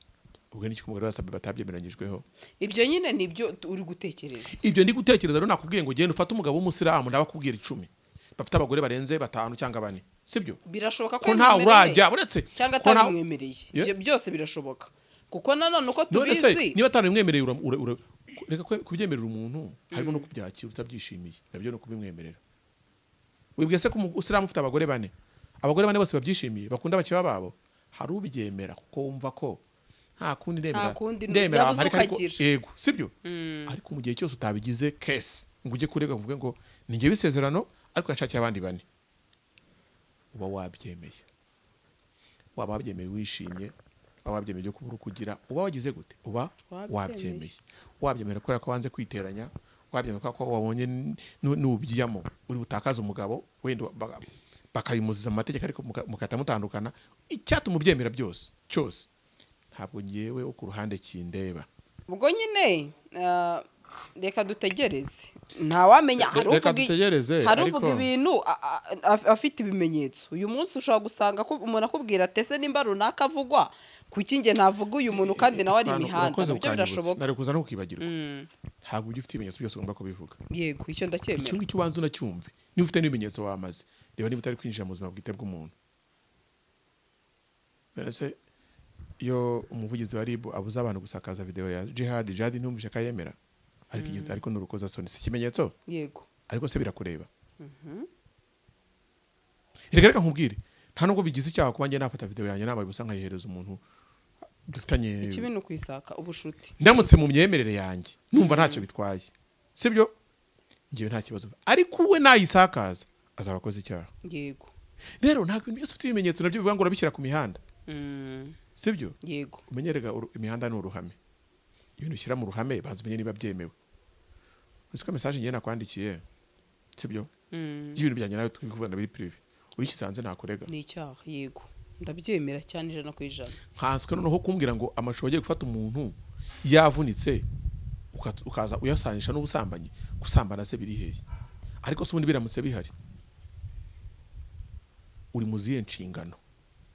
Ubwo n'iki ko umugore wa Sabe batabyemeranyijweho? Ibyo nyine nibyo uri gutekereza. Ibyo ndi gutekereza rero, nakubwiye ngo genda ufate umugabo w'umusilamu, ndabakubwira 10 bafite abagore barenze batanu cyangwa bane, sibyo? Birashoboka ko Ko ntawe yabimwemereye. urajya uretse Cyangwa ko atabimwemereye. Yeah. Ibyo byose birashoboka, kuko nanone uko None se tubizi niba atarabimwemereye, reka kubyemerera umuntu harimo no kubyakira utabyishimiye, nabyo no kubimwemerera. Wibwiye se ko umusilamu ufite abagore bane, abagore bane bose babyishimiye, bakunda abakeba babo? Hari ubyemera kuko wumva ko nta kundi, ndemera Nta kundi, ndemera yabuze ariko uko agira. Yego, sibyo? Ariko mu gihe cyose utabigize case ngo ujye kurega ngo uvuge ngo ni njyewe isezerano ariko yanshakiye abandi bane, uba wabyemeye. Waba wabyemeye wishimye, waba wabyemeye byo kubura uko ugira, uba wagize gute, uba Wabyemeye. wabyemeye. Wabyemera kubera ko wanze kwiteranya, wabyemera kubera ko wabonye nubijyamo uri butakaze umugabo, wenda bakabimuziza mu mategeko, ariko mugahita mutandukana. Icyatuma ubyemera byose cyose, ntabwo ngewe wo ku ruhande kindeba. Ubwo nyine reka dutegereze, ntawamenya. Hari Reka uvuga dutegereze, hari uvuga ariko ibintu afite ibimenyetso. Uyu munsi ushobora gusanga ko umuntu akubwira ati: "Ese nimba runaka avugwa, kuki njye navuga uyu muntu kandi nawe ari Akantu imihanda?" urakoze Nabyo kukanyibutsa. birashoboka. Nari kuza no kukibagirwa. Ntabwo ujya ufite ibimenyetso byose ugomba kubivuga. Yego, icyo ndacyemera. Icyo ngicyo ubanza unacyumve. Niba ufite n'ibimenyetso wamaze, reba niba utari kwinjira mu buzima bwite bw'umuntu. None se iyo umuvugizi wa RIB abuza abantu gusakaza video ya Jihad, Jihad ntumvishe ko ayemera, ariko ariko ni urukozasoni, si ikimenyetso? Yego. Ariko se birakureba? Reka nkubwire, nta nubwo bigize icyaha kuba njye nafata video yanjye nambaye ubusa nkayihereza umuntu dufitanye Ikibi ni ukwisaka ubushuti. Ndamutse mu myemerere yanjye numva ntacyo bitwaye, sibyo? Ngewe nta kibazo, ariko we nayisakaza azaba akoze icyaha. Rero ntabwo ibintu byose ufite ibimenyetso nabyo bivuga ngo urabishyira ku mihanda, sibyo? Yego. Umenyerega imihanda ni uruhame. Ibintu ushyira mu ruhame, banza umenye niba byemewe. Uzi ko message ngiye nakwandikiye, sibyo, by'ibintu byanjye nawe turi kuvugana biri privé, uyishyize hanze nakurega? Ni icyaha, yego, ndabyemera cyane 100%. Nkanswe noneho kumbwira ngo amashusho agiye gufata umuntu yavunitse, ukaza uyasanisha n'ubusambanyi. Gusambana se biri hehe? Ariko se ubundi biramutse bihari, uri mu zihe nshingano?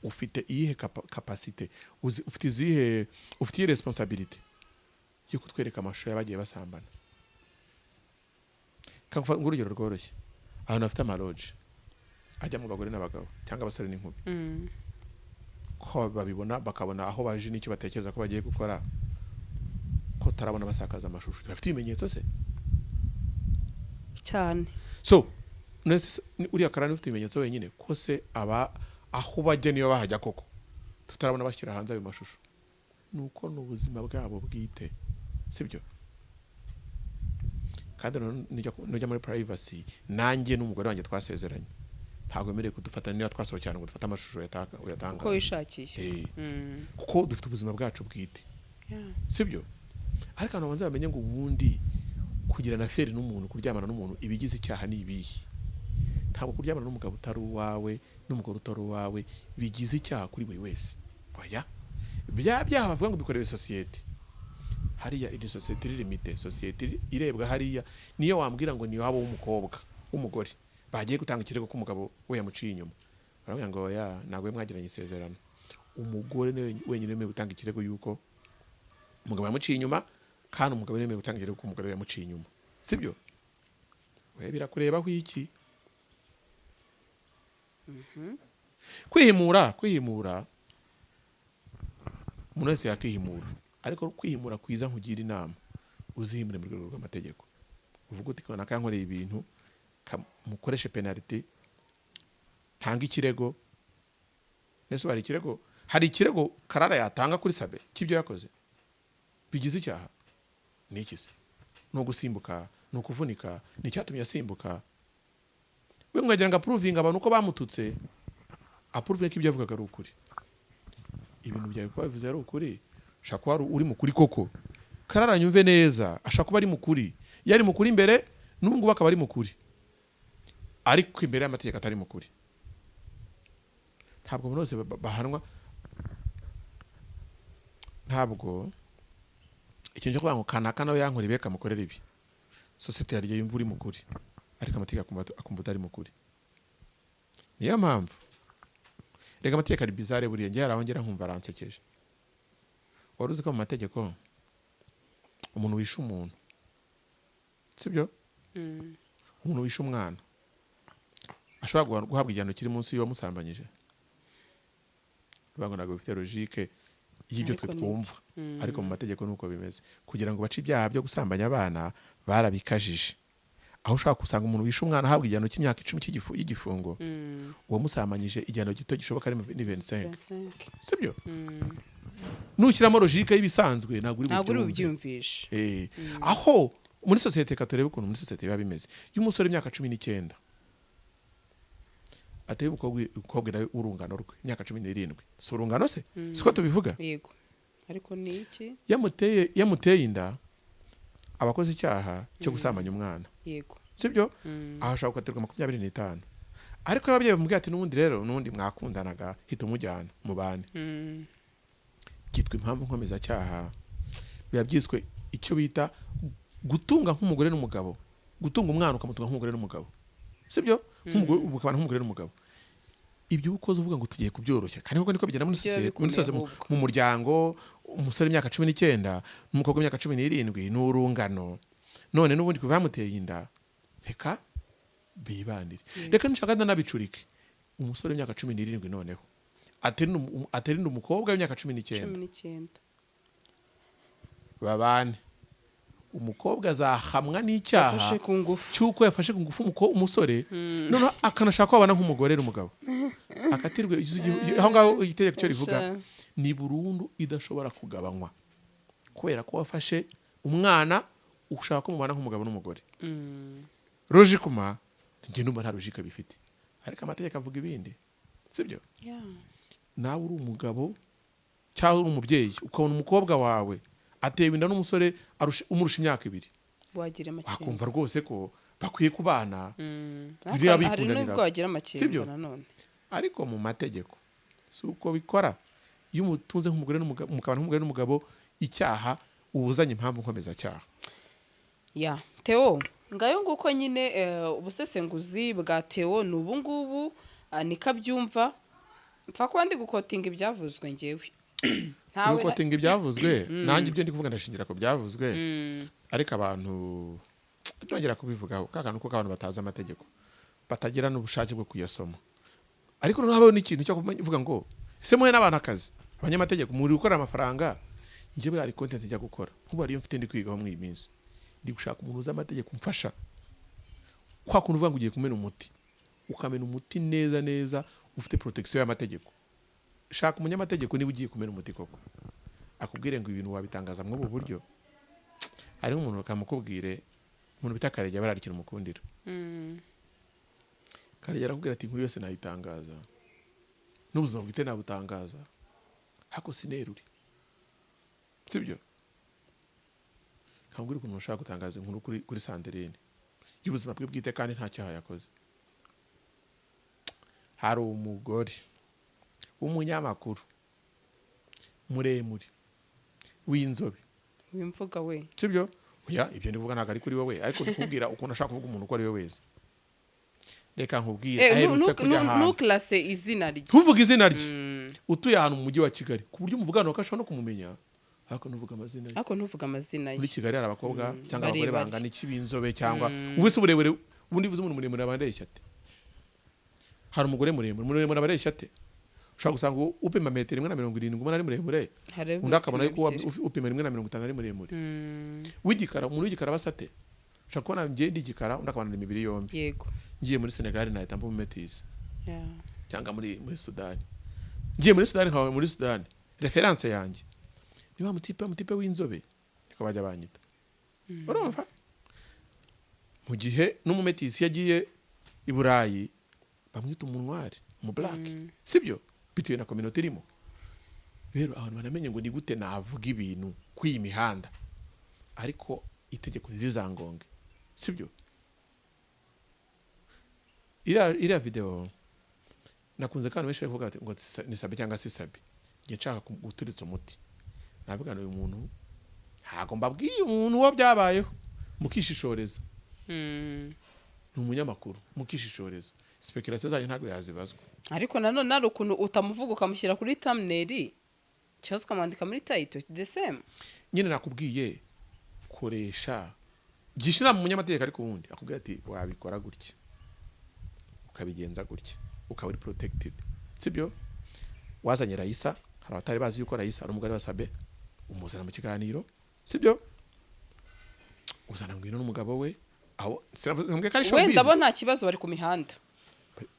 Ufite iyihe capacité? Ufite izihe, ufite iyihe responsabilité yo kutwereka amashusho y'abagiye basambana? Nk'urugero rworoshye, ahantu hafite amaloge ajyamo abagore n'abagabo cyangwa abasore n'inkumi, ko babibona bakabona aho baje n'icyo batekereza ko bagiye gukora, ko tarabona basakaza amashusho, bafite ibimenyetso se? Cyane. So none se uriya karani ufite ibimenyetso wenyine, ko se aba aho bajya niyo bahajya koko tutarabona bashyira hanze ayo mashusho? Nuko ni ubuzima bwabo bwite, sibyo? Kandi noneho nujya muri privacy, nanjye n'umugore wanjye twasezeranye, ntabwo wemerewe kudufata niba twasohokera ngo dufate amashusho uyatanga Uko wishakiye. Kuko dufite ubuzima bwacu bwite, sibyo? Ariko abantu babanza bamenye ngo ubundi kugirana affaire n'umuntu, kuryamana n'umuntu, ibigize icyaha ni ibihe? Ntabwo kuryamana n'umugabo utari uwawe n'umugore utari uwawe bigize icyaha kuri buri wese, oya. Bya byaha bavuga ngo bikorewe sosiyete hariya, iri sosiyete iri limité, sosiyete irebwa hariya. Niyo wambwira ngo ni iwabo w'umukobwa w'umugore bagiye gutanga ikirego ko umugabo we yamuciye inyuma, baravuga ngo oya, ntabwo we mwagiranye isezerano. Umugore niwe wenyine wemerewe gutanga ikirego yuko umugabo yamuciye inyuma, kandi umugabo niwe wemerewe gutanga ikirego ko umugore we yamuciye inyuma, sibyo? We birakurebaho iki? Kwihimura, kwihimura, umuntu wese yakihimura, ariko kwihimura kwiza, nkugira inama, uzihimure mu rwego rw'amategeko, uvuga uti kanaka yankoreye ibintu, mukoreshe penalty, ntanga ikirego. Nese hari ikirego, hari ikirego Karara yatanga kuri Sabe cy'ibyo yakoze bigize icyaha? Ni iki se? Ni ugusimbuka? Ni ukuvunika? Ni icyatumye asimbuka? We mwagira ngo aprovinge abantu uko bamututse, aprovinge ko ibyo yavugaga ari ukuri. Ibintu byawe kuba bivuze ari ukuri. Ashobora kuba uri mukuri koko. Karara, nyumve neza, ashobora kuba ari mukuri, iyo ari mukuri imbere, n'ubu ngubu akaba ari mukuri, ariko imbere y'amategeko atari mukuri. Ntabwo umuntu wese bahanwa. Ntabwo ikintu cyo kuvuga ngo kanaka nawe yankora ibi, kamukorera ibi. Sosiyete yaryo yumva uri mukuri, ariko amategeko akumva utari mukuri. Niyo mpamvu reka amategeko ari bizarre. Buriya njye hari aho ngera nkumva aransekeje. Wari uzi ko mu mategeko umuntu wishe umuntu, sibyo, umuntu wishe umwana ashobora guhabwa igihano kiri munsi y'uwamusambanyije? Bivuga ngo ntabwo bifite logique y'ibyo twe Ariko twumva, ariko mu mategeko nuko bimeze. Kugira ngo bace ibyaha byo gusambanya abana, barabikajije, aho ushobora gusanga umuntu wishe umwana ahabwa igihano cy'imyaka 10 y'igifungo, uwamusambanyije igihano gito gishoboka ari ni 25. 25. Sibyo? Nushyiramo logique y'ibisanzwe, ntabwo uri Ntabwo uri bubyumve. bubyumvishe. Aho muri sosiyete, reka turebe ukuntu muri sosiyete biba bimeze. Iyo umusore w'imyaka 19 ateye umukobwa nawe w'urungano rwe, imyaka 17, si urungano se, siko tubivuga? Yego, ariko ni iki? Yamuteye inda, aba akoze icyaha cyo gusambanya umwana. Sibyo? Aho ashobora gukatirwa 25. Ariko iyo ababyeyi bamubwiye ati: "N'ubundi rero, n'ubundi mwakundanaga, hita umujyana mubane," byitwa impamvu nkomezacyaha. Biba byiswe icyo bita gutunga nk'umugore n'umugabo, gutunga umwana ukamutunga nk'umugore n'umugabo, sibyo? Nk'umugore, ukabana nk'umugore n'umugabo. Ibyo uba ukoze uvuga ngo tugiye kubyoroshya, kandi koko niko bigenda muri Ibyo sosiyete, muri bikomeye sosiyete, ahubwo. mu muryango. Umusore w'imyaka 19 n'umukobwa w'imyaka 17 ni urungano, none n'ubundi kuva yamuteye inda, reka bibanire, reka nishaka ndanabicurike. Umusore w'imyaka 17 noneho atera inda umukobwa w'imyaka 19, 19. Babane. Umukobwa azahamwa n'icyaha Yafashe ku ngufu. cy'uko yafashe ku ngufu umusore, noneho akanashaka ko babana nk'umugore n'umugabo, akatirwe. Aho ngaho itegeko cyo rivuga Sha. ni burundu, idashobora kugabanywa, kubera ko wafashe umwana ushaka ko mubana nk'umugabo n'umugore. Logiquement, njye numva nta logique bifite, ariko amategeko avuga ibindi, sibyo? Yeah. Nawe uri umugabo cyangwa uri umubyeyi, ukabona umukobwa wawe atewe inda n'umusore umurusha imyaka 2, Wagira amakenga. wakumva rwose ko bakwiye kubana. Biriya Hari bikundanira. n'ubwo wagira amakenga Sibyo? nanone. Ariko mu mategeko si uko bikora. Iyo umutunze nk'umugore n'umugabo, mukabana nk'umugore n'umugabo, icyaha ubuzanye impamvu nkomezacyaha. Ya Theo, ngayo nguko nyine. Ubusesenguzi bwa Theo ni ubu ngubu, niko abyumva. Mpfa kuba ndi guquotinga ibyavuzwe ngewe. Ntawe. Guquotinga ibyavuzwe, nanjye ibyo ndi kuvuga ndashingira ku byavuzwe. Ariko abantu, nongera kubivugaho, ka kantu ko abantu batazi amategeko, batagira n'ubushake bwo kuyasoma. Ariko noneho habaho n'ikintu cyo kuvuga ngo: "Ese muhe n'abantu akazi, abanyamategeko muri gukorera amafaranga?" Njye buriya hari content njya gukora, nk'ubu hariyo mfite ndi kwigaho muri iyi minsi, ndi gushaka umuntu uzi amategeko umfasha. Kwa kuntu uvuga ngo ugiye kumena umuti, ukamena umuti neza neza, ufite protection y'amategeko. Shaka umunyamategeko niba ugiye kumena umuti koko, akubwire ngo ibintu wabitangaza muri ubu buryo. Hari nk'umuntu, bakamukubwire, umuntu bita Karegeya, bariya ikintu umukundira. Karegeya arakubwira ati: "Inkuru yose nayitangaza, n'ubuzima bwite nabutangaza, ariko sinerure." Sibyo? Kambwira ukuntu ushaka gutangaza inkuru kuri Sandrine y'ubuzima bwe bwite kandi nta cyaha yakoze. Hari umugore w'umunyamakuru muremure w'inzobe. Wimvuga we. Sibyo? Oya, ibyo ndivuga ntabwo ari kuri wowe, ariko ndikubwira ukuntu ashaka kuvuga umuntu uko ari we wese. Reka nkubwire, aherutse kujya ahantu. Ntukarase izina rye. Ntuvuge izina rye. Utuye ahantu mu mujyi wa Kigali, ku buryo umuvugana ko ashobora no kumumenya, ariko ntuvuge amazina ye. Ariko ntuvuge amazina ye. Muri Kigali hari abakobwa cyangwa abagore barebare. bangana iki b'inzobe, cyangwa ubu se uburebure, ubundi uvuze umuntu muremure aba areshya ate? Hari umugore muremure, muremure aba areshya ate? Ushobora gusanga upima metero 1.70 ubona ari muremure, Hari undi akabona yuko ebyiri. upima 1.50 ari muremure. W'igikara, umuntu w'igikara aba asa ate? Ushobora kubona njye ndi igikara, undi akabona imibiri yombi. Ngiye muri Senegali nahita mba umumetisi, cyangwa muri Sudani. Ngiye muri Sudani nkaba muri Sudani, référence yanjye ni wa mutipe w'inzobe, niko bajya banyita. Urumva, mu gihe n'umumetisi yagiye i Burayi bamwita umunwari, umu black, sibyo? Bitewe na communauté irimo. Rero abantu banamenye ngo ni gute navuga ibintu kuri iyi mihanda, ariko itegeko ntirizangonge, sibyo? Iriya video nakunze kandi benshi bari kuvuga bati ngo ni Sabe cyangwa si Sabe. Njye nshaka guturitsa umuti, navuga ngo uyu muntu, ntabwo mbabwiye umuntu uwo byabayeho, mukishishoreza. Ni umunyamakuru, mukishishoreza, speculation zanyu ntabwo yazibazwa. Ariko nanone hari ukuntu utamuvuga ukamushyira kuri thumbnail cyangwa se ukamwandika muri title, the same. Nyine nakubwiye, koresha, gisha inama umunyamategeko, ariko ubundi akubwira ati wabikora gutya, ukabigenza gutya, ukaba uri protected, sibyo? Wazanye Rayisa, hari abatari bazi yuko Rayisa ari umugore wa Sabe, umuzana mu kiganiro, sibyo? Uzana Ngwino n'umugabo we, aho sinavuze ko ari showbiz. Wenda bo nta kibazo, bari ku mihanda.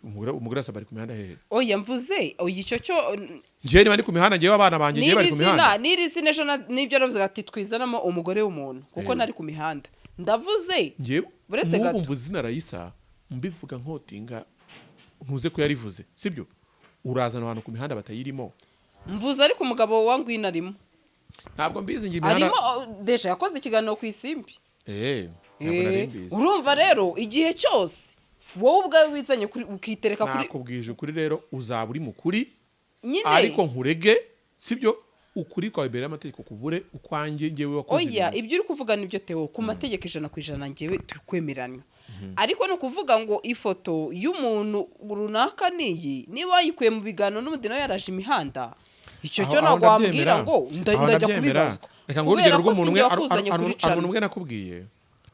Umugore wa Sabe ari ku mihanda hehe? Oya, mvuze oya, icyo cyo. Njyewe niba ndi ku mihanda, njyewe abana banjye njyewe bari N'iri ku zina mihanda. N'iri zina ejo nibyo navuze ati twizanamo umugore w'umuntu kuko ntari ku mihanda, ndavuze. Njyewe Uretse nk'ubu gato. mvuze izina Rayisa, mbivuga nkotinga, ntuze ko yarivuze, sibyo? Urazana abantu ku mihanda batayirimo. Mvuze ariko umugabo wa Ngwino arimo. Ntabwo mbizi njye imihanda. Arimo, oh, déjà yakoze ikiganiro ku Isimbi. Ntabwo nari mbizi. Urumva rero, igihe cyose wowe ubwawe wizanye kuri, ukitereka kuri Nakubwije ukuri rero, uzaba uri mu kuri nyine. Ariko nkurege, sibyo? Ukuri kwawe imbere y'amategeko kubure ukwanjye njyewe wakoze Oya, ibintu. Ibyo uri kuvuga nibyo Theo, ku mategeko 100% njyewe turi kwemeranywa, ariko ni ukuvuga ngo ifoto y'umuntu runaka niyi, niba wayikuye mu biganiro n'ubundi nawe yaraje imihanda, icyo cyo Aho ntabwo wambwira ndabyemera. ngo Aho ndajya ndabyemera. kubibazwa Reka ngo urugero kubera ko rw'umuntu si umwe njye wakuzanye hari kuri umuntu channel. Umwe nakubwiye,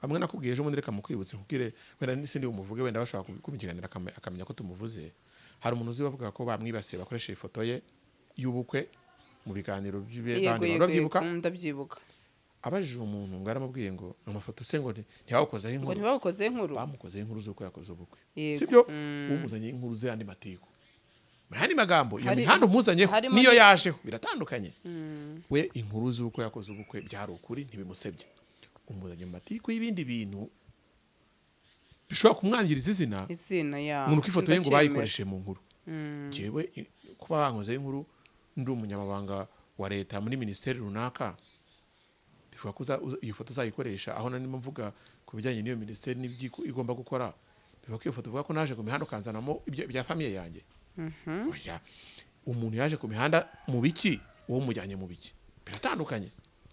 amwe nakubwiye ejo bundi, reka mukwibutse, nkubwire, wenda sindi bumuvuge, wenda bashobora kumva ikiganiro akamenya ko tumuvuze. Hari umuntu uzi bavuga ko bamwibasiye, bakoresheje ifoto ye y'ubukwe mu biganiro Yego. by'abandi. Yego. Urabyibuka? Yego, ndabyibuka. Abajije umuntu ngo aramubwiye ngo amafoto se ngo ntibawukozeho Ngo inkuru. Ntibabukoze inkuru. Bamukozeho inkuru z'uko yakoze ubukwe. Yego. Sibyo? Umuzanye inkuru ze, andi matiko, mu yandi magambo, iyo mihanda umuzanyeho harimo niyo yajeho biratandukanye. We inkuru z'uko yakoze ubukwe byari ukuri, ntibimusebye. Umuzanye mu matiku y'ibindi bintu bishobora kumwangiriza izina. Izina ya Umuntu ko ifoto ye ngo ndacyemera. bayikoresheje mu nkuru. Njyewe kuba bankozeho inkuru ndi umunyamabanga wa leta muri minisiteri runaka, bivuga ko iyo foto uzayikoresha aho narimo mvuga ku bijyanye n'iyo minisiteri n'ibyo igomba gukora, bivuga ko iyo foto uvuga ko naje ku mihanda ukanzanamo ibya famille yanjye. Oya, umuntu yaje ku mihanda mu biki, wowe umujyanye mu biki, biratandukanye,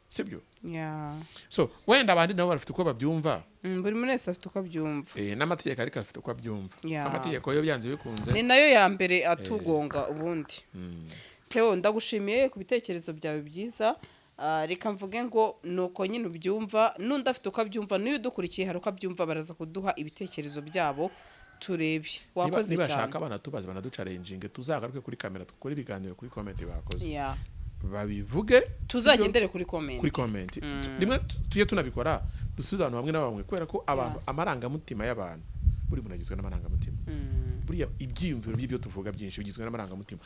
sibyo? Ya. So wenda abandi nabo bafite uko babyumva. Buri muntu wese afite uko abyumva. N'amategeko ariko afite uko abyumva. Ya. Amategeko yo byanze bikunze Ni nayo ya mbere atugonga ubundi. Theo, ndagushimiye ku bitekerezo byawe byiza. Reka mvuge ngo nuko nyine ubyumva, n'undi afite uko abyumva, n'uyu udukurikiye hari uko abyumva, baraza kuduha ibitekerezo byabo turebe. Wakoze Niba cyane. bashaka banatubaze, banaduchallenginge, tuzagaruke kuri kamera dukore ibiganiro kuri comment bakoze. Ya. Babivuge. Tuzagendere kuri comment. Kuri comment rimwe tujye tunabikora, dusubize abantu bamwe na bamwe, kubera ko abantu, amarangamutima y'abantu, buri muntu agizwe n'amarangamutima. Buriya ibyiyumviro by'ibyo tuvuga byinshi bigizwe n'amarangamutima.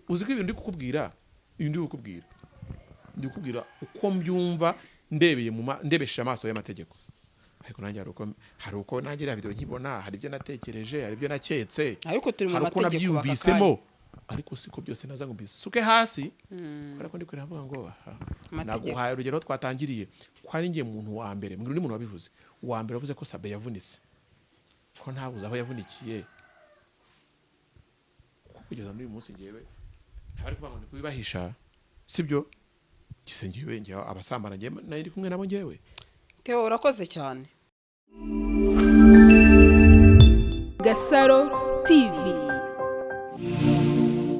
Uzi ko ibintu ndi kukubwira, ibintu ndi kukubwira uko mbyumva ndebeye ndebesheje amaso y'amategeko, ariko nanjye hari uko nanjye iriya video nkibona, hari ibyo natekereje, hari ibyo naketse, Ariko turi mu hari uko mategeko aka nabyiyumvisemo, ariko siko byose naza ngo mbisuke hasi, kubera ko ndi kureba mvuga ngo aha. Amategeko. Naguhaye urugero aho twatangiriye, ko ari njye muntu wa mbere mbwira undi muntu wabivuze, uwa mbere wavuze ko Sabe yavunitse, ko ntabuze aho yavunikiye, kuko kugeza n'uyu munsi ngewe ntabari kuvuga ngo ndi kubibahisha, sibyo? Gise ngewe abasambana ngewe nari ndi kumwe nabo ngewe. Theo, urakoze cyane. Gasaro TV.